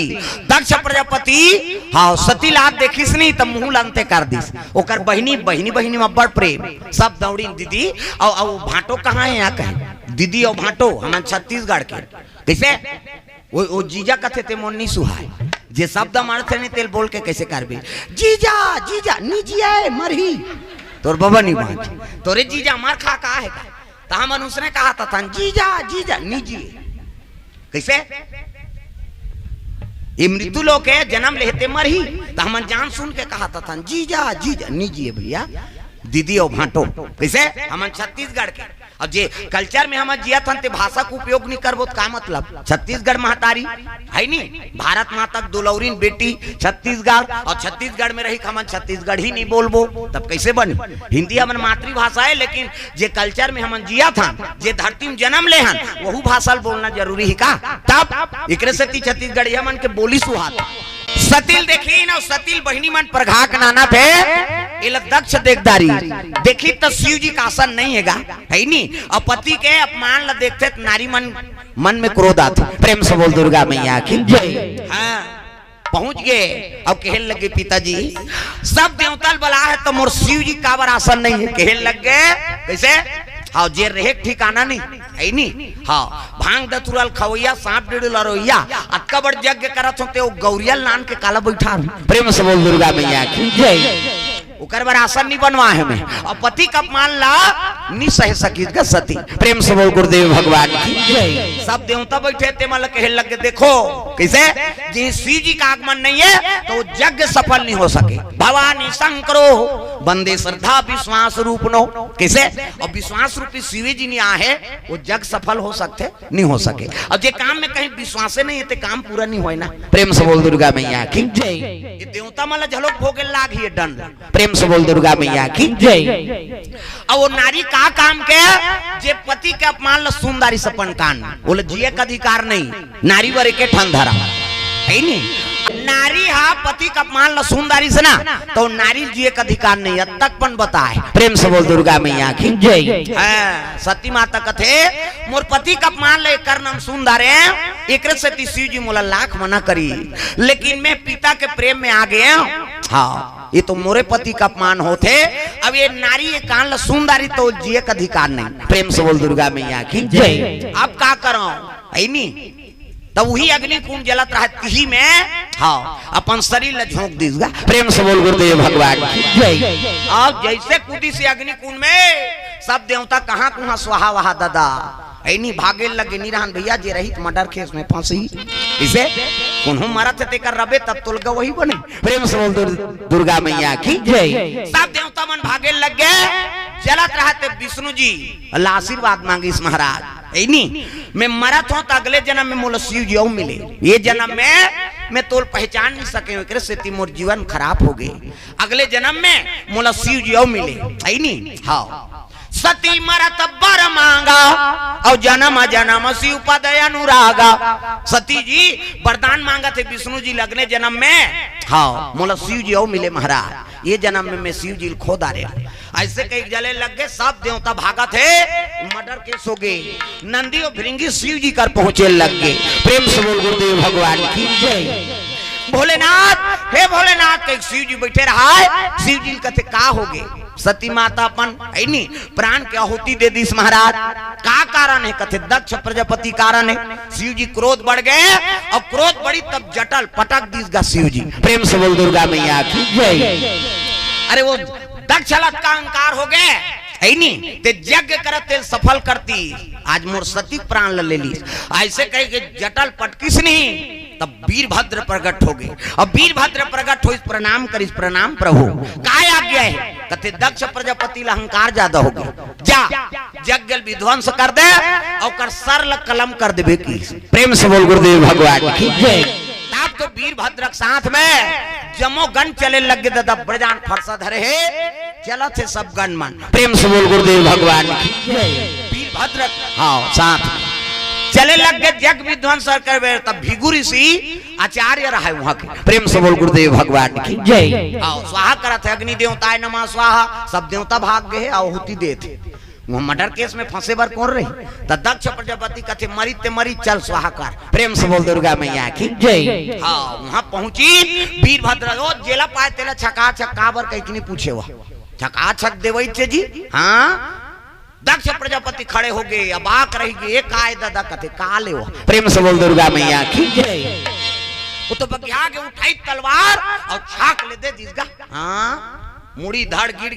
दक्ष प्रजापति, हाँ, सती ला देखिस नहीं त मुंह ल अंते कर दिस। ओकर बहिनी, बहिनी, बहिनी म अब्बड़ प्रेम। सब दौड़िन, दीदी अउ, अउ भांटो कहाँ हे? या कहे, दीदी अउ भांटो, हमन छत्तीसगढ़ के। कइसे? वो, वो जीजा कथे ते मोर नी सुहाय। जे शब्द मारथे नहीं तेला बोल के कइसे करबे? जीजा, जीजा, नी जिये, मरही। तोर बबा नी बांच। तोरे जीजा मर खा का हे का? त हमन उसने कहत हन, जीजा, जीजा, नी जिये। कइसे? ये मृत्यु लोक हे, जनम लेहे ते मरही। त हमन जान सुन के कहत हन, जीजा, जीजा, नी जिये भइया, दीदी अउ भांटो। कइसे? हमन छत्तीसगढ़ के। अब जे culture में हमन जियत हन, ते भाषा के उपयोग नी करबो, त का मतलब? छत्तीसगढ़ महतारी, हे नी? भारत माता के दुलौरिन बेटी छत्तीसगढ़, अउ छत्तीसगढ़ में रही के हमन छत्तीसगढ़ी नी बोलबो, तब कइसे बनी? हिंदी हमर मातृभाषा हे, लेकिन जे culture में हमन जियत हन, जे धरती में जनम ले हन, वहू भाषा ल बोलना जरूरी हे का? तब एकरे सेती छत्तीसगढ़िया मन के बोली सुहात। सती ल देखिन अउ सती ल बहिनी मन परघा के नानथे, एला दक्ष देख डारिस। देखिस त शिव जी के आसन नइ हे गा, हे नी? अउ पति के अपमान ल देखथे त नारी मन, मन में क्रोध आथे। प्रेम से बोल दुर्गा मैया की जय। हाँ, पहुंच गे अउ कहे लगे, पिताजी, सब देवता ल बलाय हस त मोर शिव जी काबर आसन नइ हे? कहे लगे, कइसे? हाँ, जे रहे के ठिकाना नइ हे, हे नी? हाँ, भांग धतूरा ल खवइया, सांप डीड़ ल रोइया, अतका बड़ यज्ञ करत हों ते वो गौरिया ल लान के काला बइठार। प्रेम से बोल दुर्गा मैया की जय। ओकर बर आसन नी बनवाय हंव मैं। अउ पति के अपमान ला नी सहे सकिस गा सती। प्रेम से बोल गुरुदेव भगवान की जय। सब देवता बइठे ते मन ल कहे लगे, देखो कइसे, जिहां शिव जी के आगमन नइ हे त वो यज्ञ सफल नी हो सके। भवानी शंकरो वंदे श्रद्धा विश्वास रूपिणो। कइसे? अउ विश्वास रूपी शिवे जी नइ आहे, वो यज्ञ सफल हो सकथे? नी हो सके। अउ जे काम में कहीं विश्वासे नइ हे, ते काम पूरा नी होय ना। प्रेम से बोल दुर्गा मैया की जय। ये देवता मन ला घलोक भोगे लागही ये दंड। प्रेम से बोल दुर्गा मैया की जय। अउ वो नारी का काम के, जे पति के अपमान ल सुनदारी से अपन कान, ओला जिये के अधिकार नइ। नारी बर एके ठन धरम, हे नी? नारी हा पति के अपमान ल सुनदारी से ना, त नारी ल जिये के अधिकार नइ, अतका पन बताय। प्रेम से बोल दुर्गा मैया की जय। हाँ, सती माता कथे, मोर पति के अपमान ल एकर नाम सुनदारे, एकरे सेती शिव जी मोला लाख मना करिस, लेकिन मैं पिता के प्रेम में आ गेंव। हाँ, ये तो मोरे पति के अपमान होथे। अब ये नारी ये कान ल सुनदारी त जिये के अधिकार नइ। प्रेम से बोल दुर्गा मैया की जय। अब का करंव, हे नी? त उही अग्नि कुंड जलत रहय, तिही में, हाँ, अपन शरीर ल झोंक दिस गा। प्रेम से बोल गुरुदेव भगवान की जय। अब जइसे कूदिस अग्नि कुंड में, सब देवता कहाँ कुहाँ स्वाहा वहा ददा, हे नी? भागे लगे, नी रहन भइया, जे रही त murder case में फंसही। इसे कोनो मरत हे तेकर रबे तब तोला गवाही बने। प्रेम से बोल दुर-, दुर्गा मैया की जय। सब देवता मन भागे लग गे। जलत रहय ते विष्णु जी ल आशीर्वाद मांगिस, महाराज, हे नी, मैं मरत हों त अगले जनम में मोला शिव जी अउ मिले। ये जनम में मैं तोला पहचान नइ सकेंव, एकरे सेती मोर जीवन खराब हो गे। अगले जनम में मोला शिव जी अउ मिले, हे नी? हाँ। सती मरत बर मांगा, अउ जनम जनम शिव पद अनुरागा। सती जी वरदान मांगत हे विष्णु जी लगने जनम में, हाँ, मोला शिव जी अउ मिले महाराज, ये जनम में मैं शिव जी ल खो डारे। अइसे कहिके जले लग गे, सब देवता भागत हे, मर्डर केस हो गे। नंदी अउ भृंगी शिव जी कर पहुंचे लग गे। प्रेम से बोल गुरुदेव भगवान की जय। भोलेनाथ, हे भोलेनाथ, कहिके शिव जी बइठे रहाय। शिव जी ल कथे, का हो गे? सती माता अपन, हे नी, प्राण के आहुति दे दिस महाराज। का कारण हे? कथे, दक्ष प्रजापति कारण हे। शिव जी क्रोध बढ़ गे, अउ क्रोध बढ़िस तब जटा ल पटक दिस गा शिव जी। प्रेम से बोल दुर्गा मैया की जय। अरे वो दक्ष ल अतका अहंकार हो गे, हे नी, ते यज्ञ करत तेला सफल करतिस, आज मोर सती प्राण ल ले लिस। अइसे कहिके जटा ल पटकिस नहीं, तब वीरभद्र प्रगट हो गे। अब वीरभद्र प्रगट होइस, प्रणाम करिस, प्रणाम प्रभु, का आज्ञा हे? कथे, दक्ष प्रजापति ल अहंकार जादा हो गे, जा यज्ञ ल विध्वंस कर दे, अउ ओकर सर ल कलम कर देबे कहिस। प्रेम से बोल गुरुदेव भगवान की जय। तब तो वीरभद्र के साथ में जम्मो गण चले लग गे दादा, बड़े जान फरसा धरे हे, चलत हे सब गण मन। प्रेम से बोल गुरुदेव भगवान की जय। वीरभद्र, हाँ, साथ में चले लग गे, यज्ञ विध्वंस करबे, तब भृगु ऋषि आचार्य रहे उहाँ के। प्रेम से बोल गुरुदेव भगवान की जय। हाँ, स्वाहा करत हे, अग्नि देवताय नमः स्वाहा, सब देवता भाग गे हे, आहुति देत हे। उहाँ मर्डर केस में फंसे बर कोन रही? त दक्ष प्रजापति कथे, मरिस ते मरिस, चल स्वाहा कर। प्रेम से बोल दुर्गा मैया की जय। हाँ, उहाँ पहुंचिस वीरभद्र, ओ जेला पाय तेला छका छक, काबर कहिके नहीं पूछे हुआ, छका छक देवइच हे जी। हाँ, दक्ष प्रजापति खड़े हो गे, अबाक रहि गे, ए काय दादा? कथे, का लेव? प्रेम से बोल दुर्गा मैया की जय। वो तो बगिया के उठाइस तलवार अउ छाक ले दे दिस गा। हाँ, मुड़ी धड़ गिर गे।